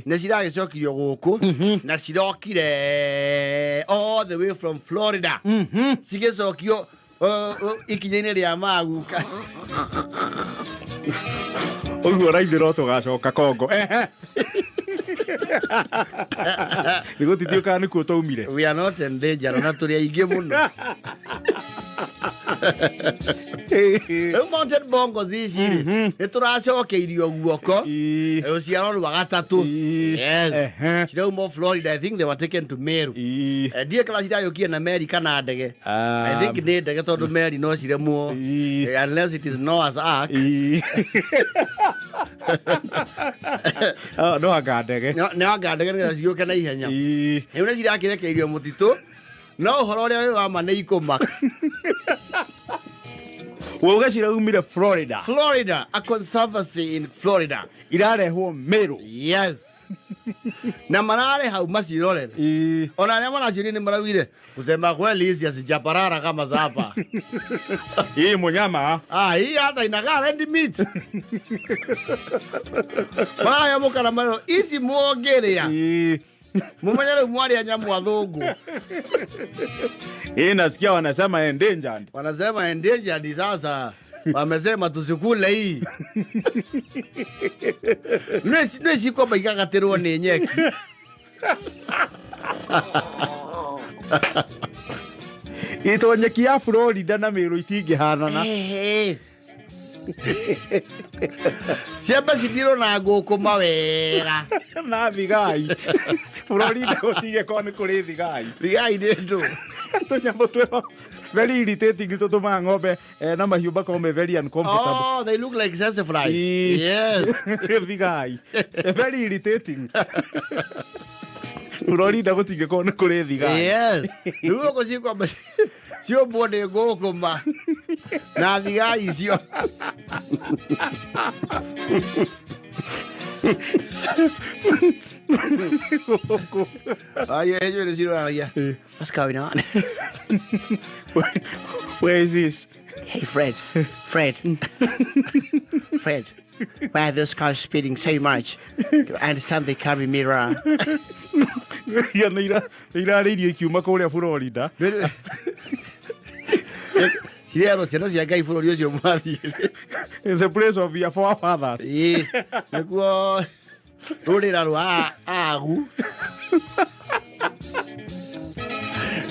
Nĩ ciragĩcokirio gũkũ na cirokire all the way from Florida. Cigĩcokio ikinya-inĩ rĩa maguka. Ũguo raithi no tũgacoka Kongo. Nĩ gũtitiũkaga nĩkuo twaumire. We are not in danger, ona tũrĩ aingĩ mũno. Rĩu mountain bongos ici rĩ, nĩ tũracokeirio guoko rũciaro rwa gatatũ. Yes. Cirauma Florida. I think they were taken to Meru. Ndiĩ kana ciragĩũkire na meri kana ndege. I think nĩ ndege tondũ meri no ciremwo, unless it is Noah's Ark. Oh, no anga ndege. Nĩ anga ndege nĩgetha cigĩũke na ihenya. Rĩu nĩ cirakĩrekeirio mũtitũ, no ũhoro ũrĩa wĩ wa ma nĩ ikũmaka. Wauga ciraumire Florida. Florida, a conservancy in Florida. Irarehwo Meru. Yes. Na mararĩ hau macirorere. Ona arĩa maraciũria nĩ maraugire, kusema kweli, hizi hazijaparara kama za hapa. Hii munyama. Ah, hii hata inakaa red meat. Marayamũkana marero ici muongerea. Mumenye rĩu mwarĩa nyamũ athũngũ. Hii nasikia wanasema endangered. Wanasema endangered sasa. Wamesema tusikule hii. Nĩ cikwamba igagatĩrwo nĩ nyeki. Ĩtwo nyeki ya Florida na Meru itingĩhanana. Ciambe cithirwo na ngũkũma wega. Na thigai. Florida gũtingĩkorwo nĩ kũrĩ thigai. Thigai nĩ ndũ. Tũnyamũ twĩho very irritating tũtũmaga ng'ombe na mahiũ makorwo me very uncomfortable. Oh, they look like tsetse flies. Yes. Thigai. Very irritating. Florida gũtingĩkorwo nĩ kũrĩ thigai. Yes. Rĩu ũguo cikwamba ciũmbwo nĩ ngũkũma na thigai icio. Ayo, ellos nĩ ciroranagia. What's going on? Where is this? Hey, Fred. Fred. Fred. Why are those cars speeding so much? I understand they carry mirror. Ia nĩ irarĩirio ikiuma kũrĩa Florida. Cirerwo ciana cia Ngai bũrũri ũcio mwathiĩ. It's a place of your forefathers. Ĩĩ, nĩkuo rũrĩra rwa agu.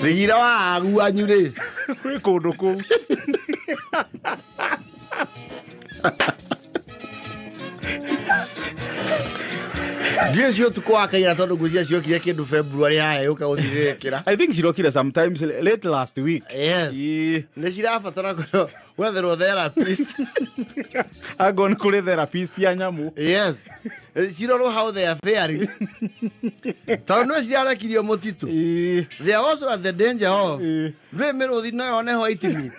Thigira wa agu anyu rĩ. Kwĩ kũndũ kũu. Ndiũĩ cio ũtukũ wa kaira tondũ ngwĩciria ciokire kĩndũ February haha yũka gũthirĩrĩkĩra. I think cirokire sometimes late last week. Yes. Ĩĩ. Nĩ cirabatara gwetherwo therapist. Angorwo nĩ kũrĩ therapist ya nyamũ. Yes. Cirorwo how they are faring. Tondũ no cirarekirio mũtitũ. Ĩĩ. They are also at the danger of. Ĩĩ. Ndũĩ mĩrũthi no yone white meat.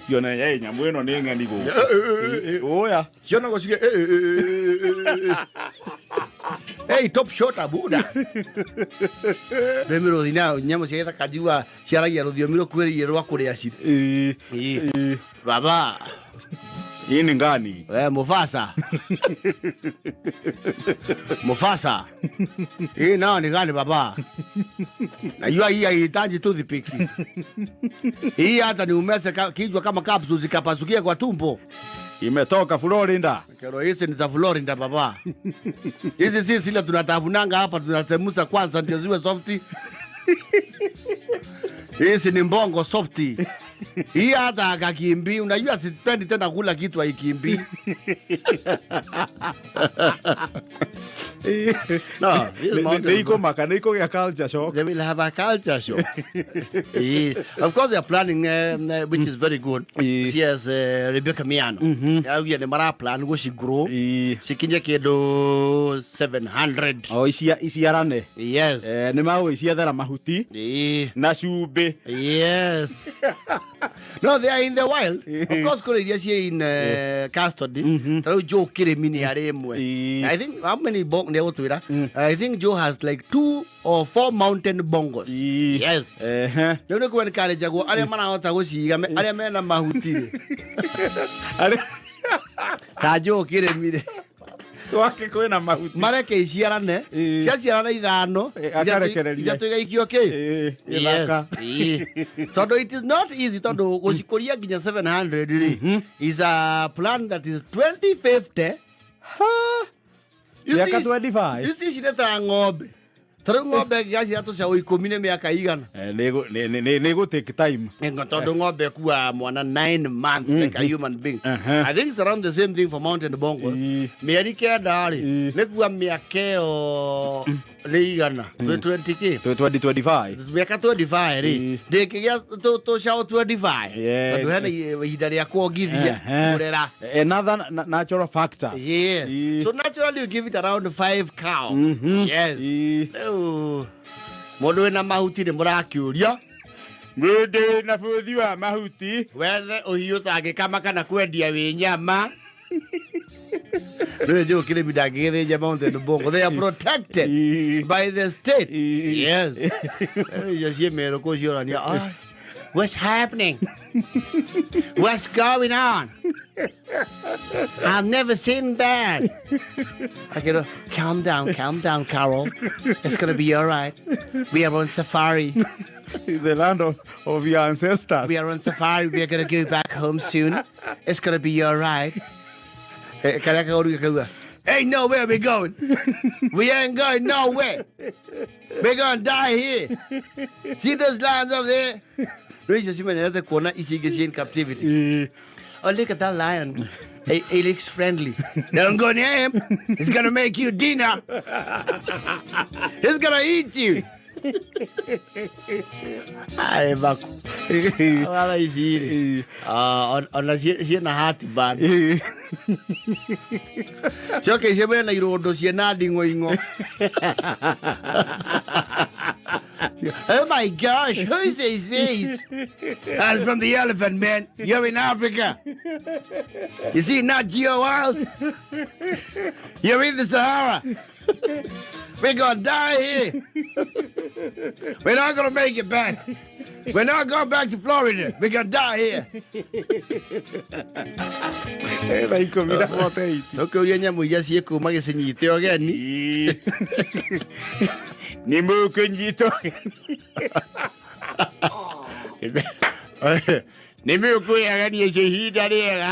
Yona ĩ nyamũ ĩno nĩ ng'ani gũkũ. Ũya. Cionagwo cige Hey, top shot abuda. Ndũĩ mĩrũthi nayo nyamũ cia gĩthaka njiguaga ciaragia rũthiomi rũkuhĩrĩirie rwa kũrĩa cirĩ. Ĩĩ. Ĩĩ. Ĩĩ. Baba. Hii ni ngani? We Mufasa. Mufasa. Hii nao ni gani baba? Najua hii haihitaji toothpick. Hii hata ni umeze kichwa kama capsule zikapasukia kwa tumbo. Imetoka Florida. Kero hizi ni za Florida baba. Hizi si zile tunatafunanga hapa tunachemusha kwanza ndio ziwe soft. Hizi ni mbongo soft. Hii hata akakimbi, unajua sipendi tena kula kitu haikimbi. No, this mountain Nĩ ikũmaka, nĩ ikũgĩa culture shock. They will have a culture shock. Yeah. Of course, they are planning, which is very good. Yeah. She has Rebecca Miano. Yaugia nĩ mara plan gũcigrow Ĩĩ. cikinye kĩndũ 700. O iciarane. Yes. Eh, nĩ magũgĩciethera mahuti Yeah. na cumbĩ. Yes. No, they are in the wild. Of course, kũrĩ iria ciĩ in custody. Ta rĩu Joe Kĩrĩmi nĩ arĩ ĩmwe. Ĩĩ. I think how many bong nĩ egũtwĩra. I think Joe has like 2 or 4 mountain bongos. Ĩĩ. Yes. Ehe. Rĩu nĩ kwenkarĩnjagwo arĩa marahota gũciga arĩa mena mahuti rĩ. Arĩa Ta Joe Kĩrĩmi rĩ. gwake kwĩna mahuti. Mareke iciarane. Ĩĩ. Ciaciarana ithano. Ĩĩ, akarekereria. Ithatũ igaikio kĩ? Ĩĩ, gĩthaka. Yes. Ĩĩ. Tondũ it is not easy tondũ gũcikũria nginya 700 rĩ is a plan that is 2050. Ha! You Mĩaka see, 25. you see ici nĩ ta ng'ombe. Ta rĩu ng'ombe ĩngĩgaciara tũcaũ ikũmi nĩ mĩaka igana. Eh, nĩ ĩgũ take time. Tondũ ng'ombe ĩkuaga mwana 9 months like a human being. Aha. I think it's around the same thing for mountain bongos. Ĩĩ. Mĩeri kenda rĩ Ĩĩ. nĩ kuua mĩaka ĩyo nĩ igana. Twĩ 20 kĩ? 2025. Mĩaka 25 rĩ Ĩĩ. ndĩngĩgĩa tũcaũ 25 Yeah. tondũ hena ihinda rĩa kuongithia Ehe. kũrera. Another natural factors. Yeah. Ĩĩ. So naturally you give it around 5 cows. Yes. Ĩĩ. Rĩu mũndũ wĩna mahuti nĩ mũrakĩũria Mũndũ wĩna bũthi wa mahuti. wethe ũhiũ ũtangĩkama kana kwendia wĩ nyama. Rĩu Joe Kĩrĩmi ndangĩgĩthĩnja mountain bongo. They are protected Ĩĩ. by the state. Ĩĩ. Yes. Rĩu icio ciĩ Meru kũu ciorania, "Ah, what's happening? What's going on? I've never seen that." I go, calm down, Carol. It's gonna be all right. We are on safari. The land of your ancestors. We are on safari. We are gonna go back home soon. It's gonna be all right. Karĩa kaũru gakauga, Ain't nowhere we going. We ain't going nowhere. We're gonna die here. See those lions over there? Rĩu icio cimenyerete kuona ici ingĩ ciĩ in captivity. Ĩĩ. Oh, look at that lion. He looks friendly. Don't go near him. He's gonna make you dinner. He's gonna eat you. Arĩ baku. Watha ici rĩ. Ĩĩ. Ah, ona ciĩna heartburn. Ĩĩ. Coke icio mena irũndũ ciĩna nding'oing'o. Oh my gosh, who's this? That's from the elephant, man. You're in Africa. You see, not Geo Wild. You're in the Sahara. We're gonna die here. We're not gonna make it back. We're not going back to Florida. We're gonna die here. Thaa ikũmi na 48. Tũkĩũria nyamũ iria ciĩ kũu magĩcinyite ũgeni. Ĩĩ. Nĩ mũkũnyitwo. Nĩ mũkwĩagania icio ihinda rĩega.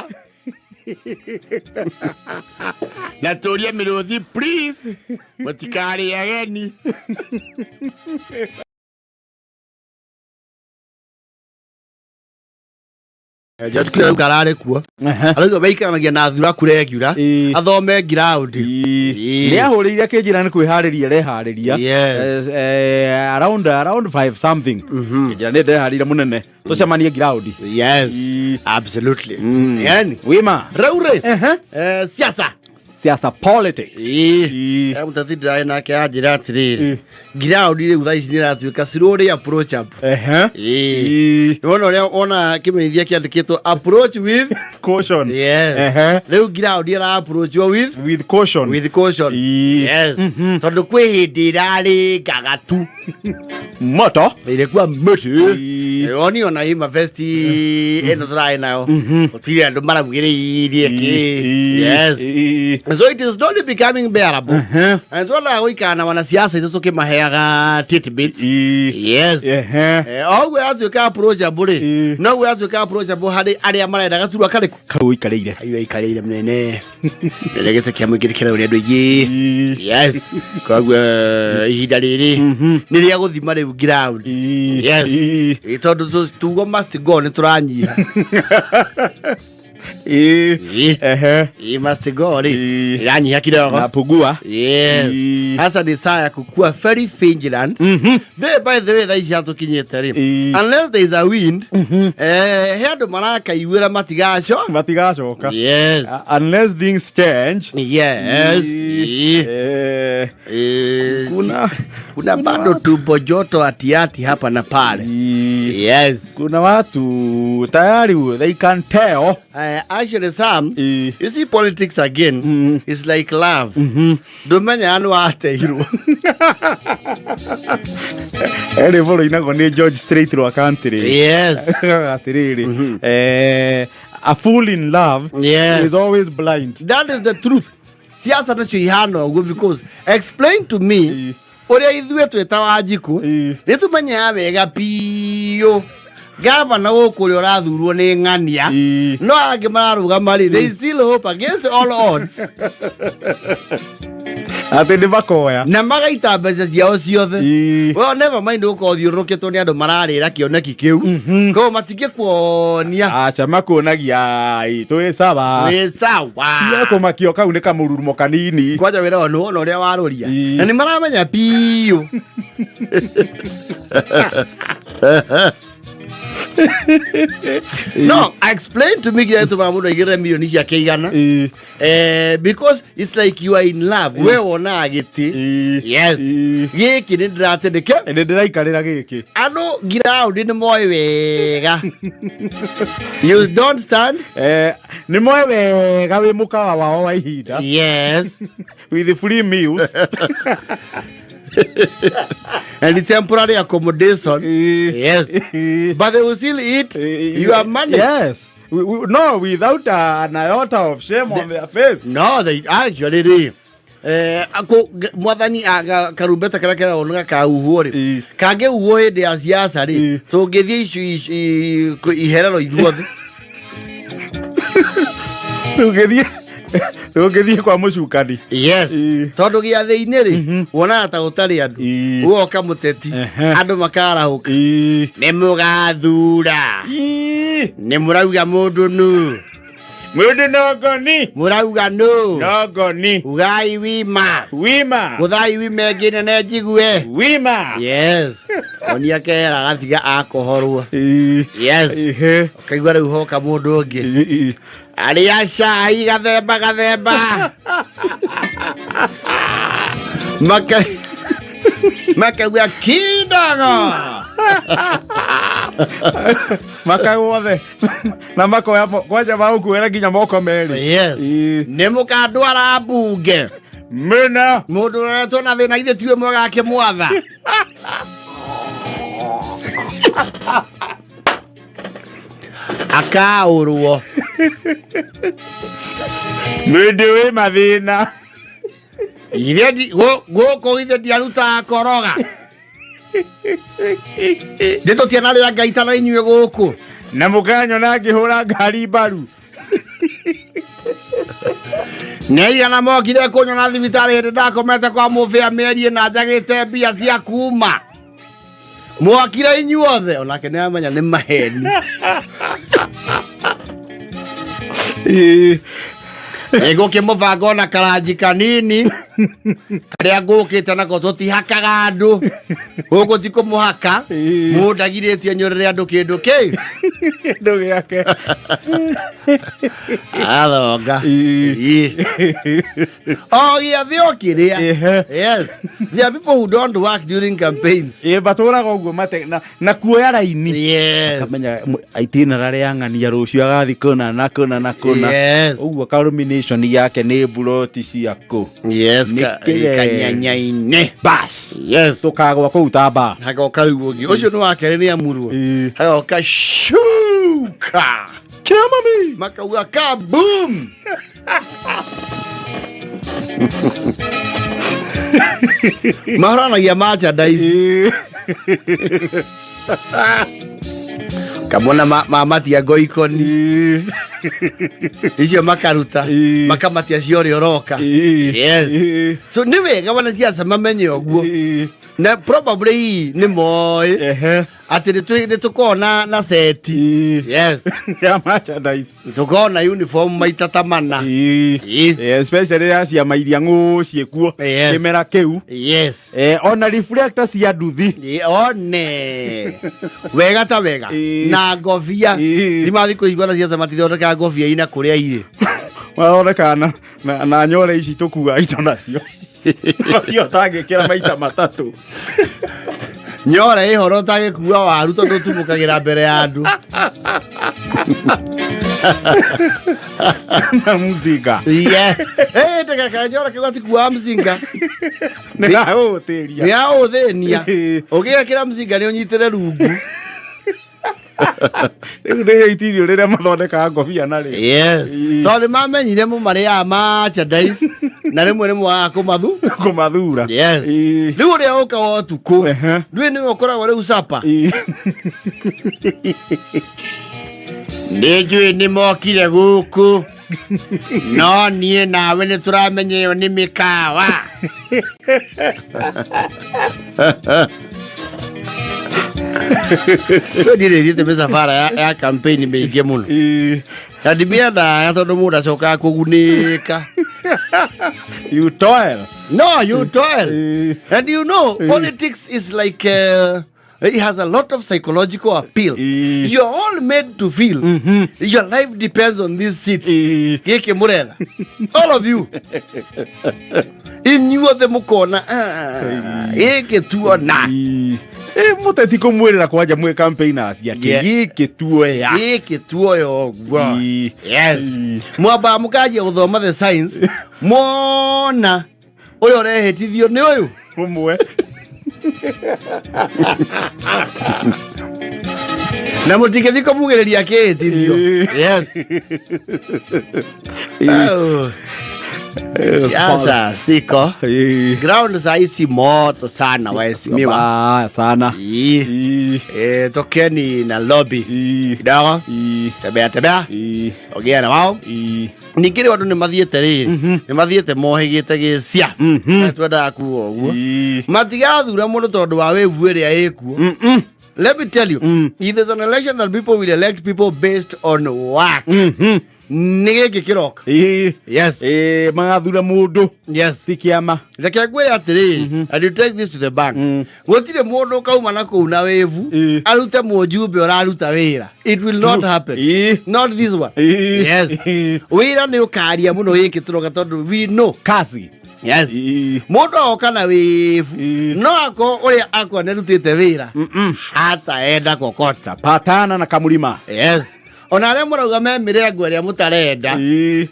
Na tũrie mĩrũthi please mũtikarĩe ageni. George Kuria rauga ararĩ kuo. Arauga maikaranagia na thuraku regular. Athome ground. Nä ahå rä ire kä njä ra nä kwä harä ria reharä ria. Around 5 something kä njä ra nä ndeharä ire må nene tå cemanie ground. Yes. Absolutely. Yani wima rĩu rĩ, siasa. Siasa, politics. Mũteti ndĩrarĩ nake anjĩra atĩrĩrĩ, ground rĩu thaa ici nĩ ĩratuĩka slowly approachable. Nĩwona ũrĩa ona kĩmenyithia kĩandĩkĩtwo "approach with caution"? Yes. Rĩu ground ĩra approachwo with with caution. With caution. Yes, tondũ kwĩ hĩndĩ ĩrarĩngaga tu moto. Ilikuwa mĩtĩ. Oni ona hii mavesti ĩno tũrarĩ nayo gũtirĩ andũ maraugĩrĩirie kĩ. Yes, so it is slowly becoming bearable and twendaga gũikara na wanasiasa itũ tũkĩmaheaga tidbits. Yes. O ũguo yatuĩka approachable rĩ, noguo yatuĩka approachable harĩ arĩa marenda gaturwa karĩkũ? Kau ũikarĩire. Ayo aikarĩire mũnene nene gĩtĩ kĩa mũingĩ nĩkĩrarwo nĩ andũ aingĩ. Yes, koguo ihinda rĩrĩ nĩ rĩa gũthima rĩu ground. Yes. Tondũ tugo must go nĩ tũranyiha. Ĩ, must go rĩ, ĩranyiha kidogo. Napugua. Yes. Hasa ni saa ya kukua very vigilant. Ndĩ by the way thaa ici hatũkinyĩte rĩ, unless there is a wind, he andũ marakaiguĩra matigaco matigacoka. Yes. Unless things change. Yes. Kuna bado tumbo joto atiati hapa na pale. Yes. Kuna watu tayari they can tell. Actually, Sam, you see, politics again is like love. Ndũmenya nĩ wateirwo. Erĩ bũrũ inagwo nĩ George Strait rwa country. Atĩrĩrĩ, a fool in love is always blind. That is the truth. Siasa nacio ihana ũguo because explain to me ũrĩa ithuĩ twĩta Wanjikũ nĩ tũmenyaga wega biũ gavana gũkũ ũrĩa ũrathurwo nĩ ng'ania, no angĩ mararũgama rĩ, they still hope against all odds atĩ nĩ makoya na magaita mbeca ciao ciothe. Well, never mind gũkorwo thiũrũrũkĩtwo nĩ andũ mararĩra kĩoneki kĩu, koguo matingĩkuonia. Aca makuonagia "Ĩ, twĩ sawa." Twĩ sawa. Kũmakio kau nĩ kamũrurumo kanini. Kwanja wĩra wao nĩwona ũrĩa warũria na nĩ maramenya biũ. No explain to me kĩrĩa gĩtũmaga mũndũ aigĩrĩre milioni ciake 100. Because it's like you are in love, we wonaga gĩtĩ. Yes. Gĩkĩ nĩ ndĩratĩ Nĩ ndĩraikarĩra gĩkĩ. Andũ ground nĩ moĩ wega you don't stand. Nĩ moĩ wega wĩ mũkawa wao wa ihinda with free meals and the temporary accommodation. Yes, but they will still eat your money. Yes. No, without an iota of shame on their face. No, they actually rĩ, mwathani aga karumbeta karĩa keragwo nĩ gakauhwo rĩ, kangĩhuhwo hĩndĩ ya siasa rĩ, tũngĩthiĩ icu iherero ithuothe. Tũngĩthiĩ kwa mũcukani. Yes. Tondũ gĩathĩ-inĩ rĩ, wonaga ta gũtarĩ andũ. Woka mũteti, andũ makarahũka, nĩ mũgathura, nĩ mũrauga mũndũ nũ? Mũndũ nongoni. Mũrauga nũ? Nongoni. Ugai wima. Wima. Gũthai wima ĩngĩ nene njigue. Wima. Yes, onia kehera gatiga akohorwo. Yes. Ũkaigua rĩu hoka mũndũ ũngĩ arĩa cai gathemba gathemba maka makauga kidogo. Makagwothe na makoya kwanja magũkuĩra nginya moko merĩ. Yes. Nĩ mũkandwara mbunge. Mĩna. Mũndũ ũroretwo na thĩna ithe tiwe mwega akĩmwatha. Akaũrwo. Mũndũ wĩ mathĩna. Ithe gũkũ ithe ndiarutaga koroga ndĩ tũtianarĩa ngaita na inyuĩ gũkũ. Na mũkanyona ngĩhũra ngari mbaru. Nĩ aigana mokire kũnyona thibitarĩ hĩndĩ ndakomete kwa mũbĩa mĩeri ĩna njagĩte mbia cia kuma mwokire inyuothe onake nĩ amenya nĩ maheni. Nĩngũkĩmũbanga ona karanji kanini karĩa ngũkĩte nako tũtihakaga andũ gũkũ ti kũmũhaka. Mũndũ agirĩtie nyũrĩre andũ kĩndũ kĩ Kĩndũ gĩake. Athonga. Ĩĩ. O gĩathĩ o kĩrĩa. Yes, there are people who don't work during campaigns. Ĩĩ, matũraga ũguo mate na kuoya raini. Yes. Akamenya itinera rĩa ng'ania rũciũ agathi kũna na kũna na kũna. Ũguo culmination yake nĩ mburoti ciakũ. Yes. Nĩ kĩge- Kanyanyainĩ. Bas. Yes. Tũkagwa kũu tamba. Hagoka rĩu ũngĩ ũcio nĩ wa kerĩ nĩ amurwo. Hagoka shuka. Kĩamami. Makauga kaboom. Mahoranagia merchandise. Kamona mamatia ngoikoni icio makaruta. Makamatia cia ũrĩa ũroka. Yes. So nĩ wega wanasiasa mamenye ũguo na probably nĩ moĩ atĩ nĩ tũkona na seti. Yes. Ya merchandise. Tũkona uniform maita ta mana. Especially ya ciama iria ng'ũ ciĩkuo kĩmera kĩu. Ona reflector cia nduthi. One wega ta wega na ngobia nĩ thikũ ici ciaca matithondekaga ngobia ina kũrĩa irĩ. Mathondekaga na nyore ici tũkuaga indo nacio. Ngobia ũtangĩkĩra maita matatũ. Nyore ĩhoro ũtagĩkua waru tondũ ũtumũkagĩra mbere ya andũ. Na mzinga. Yes. Eh, ndagakanyora kĩu gatikua mzinga. Nĩ gaũthĩria. Nĩ gaũthĩnia. Ũgĩgekĩra mzinga nĩ ũnyitĩre rungu. Rĩu nĩ itirio rĩrĩa mathondekaga ngobia narĩo. Yes. Tondũ nĩ mamenyire mũmarĩaga merchandise na rĩmwe nĩ mwagaga kũmathu kũmathura. Yes. Rĩu ũrĩa ũkaga ũtukũ ndũĩ nĩwe ũkoragwo rĩu sapa. Nĩ njũĩ nĩ mokire gũkũ no niĩ nawe nĩ tũramenya ĩyo nĩ mĩkawa. Rĩu ndirĩ thiĩte mĩcabara ya campaign mĩingĩ mũno na ndimĩendaga tondũ mũndũ acokaga kũgunĩka. You toil. No, you toil. And you know, politics is like it has a lot of psychological appeal. You're all made to feel your life depends on this seat. Gĩkĩ mũretha. All of you. Inyuothe mũkona "Ah, gĩkĩ tuona." Ĩ mũteti kũmwĩrĩra kwanja mwĩ campaigners atĩ gĩkĩ tuoya. Gĩkĩ tuoya ũguo. Yes. Mwambaga mũkanjia gũthoma the science. Mona ũrĩa ũrehĩtithio nĩ ũyũ. Ũmwe. Na mũtingĩthiĩ kũmugĩrĩria akĩhĩtithio. Yes. Oh. Siasa siko ground saa hizi moto sana waheshimiwa. Mbaya sana. Tokeni na lobby kidogo, tembea tembea, ongea na wao. Ningĩ rĩu andũ nĩ mathiĩte rĩrĩ nĩ mathiĩte mohĩgĩte gĩsiasa twendaga kuga ũguo matigathura mũndũ tondũ wa wĩvu ĩrĩa ĩkuo. Let me tell you, if there's an election that people will elect people based on work, nĩ gĩkĩ kĩroka. Yes. Magathura mũndũ. Yes. Ti kĩama. Reke ngwĩre atĩrĩrĩ, and you take this to the bank, gũtirĩ mũndũ ũkauma na kũu na wĩvu arute mũjumbe ũraruta wĩra. It will not happen. Not this one. Yes, wĩra nĩ ũkaria mũno gĩkĩ tũroka tondũ we know Kazi. Yes. Mũndũ agoka na wĩvu no akorwo ũrĩa akwa nĩarutĩte wĩra hataenda kokota. Patana na kamũrima. Yes, ona arĩa mũrauga me mĩrengo ĩrĩa mũtarenda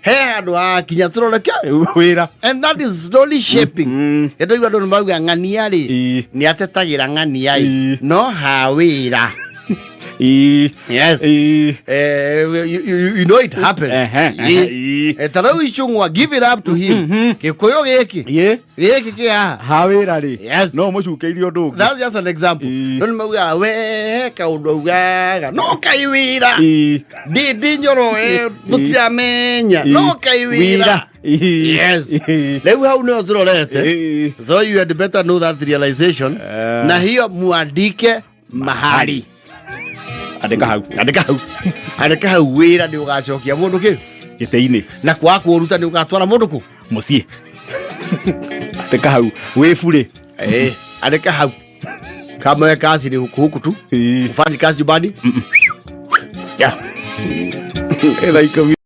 he handũ hakinya tũroreke wĩra. And that is slowly shaping. Nĩndaigua andũ nĩ marauga ng'ania rĩ nĩ atetagĩra ng'ania ĩ no ha wĩra. Yes. You know it happened. Ta rĩu Icũng'wa, give it up to him. Gĩkũyũ gĩkĩ gĩkĩ kĩ haha. Ha wĩra rĩ. Yes. No mũcukĩirie ũndũ ũngĩ. That's just an example. No nĩ maugaga we kaũndũ augaga no kai wĩra ndĩ njoro tũtiramenya no kai wĩra. Yes. Rĩu hau nĩho tũrorete. So you had better know that realization na hiyo muandike mahali. Andĩka hau. Andĩka hau, andĩka hau, wĩra nĩ ũgacokia mũndũ kĩ. Gĩtĩ-inĩ. Na kwaga kũũruta nĩ ũgatwara mũndũ kũ? Mũciĩ. Andĩka hau wĩ burĩ. Eh, andĩka hau kama we kazi ni huku huku tu, ufanye kazi nyumbani. Yeah. Thaa 10.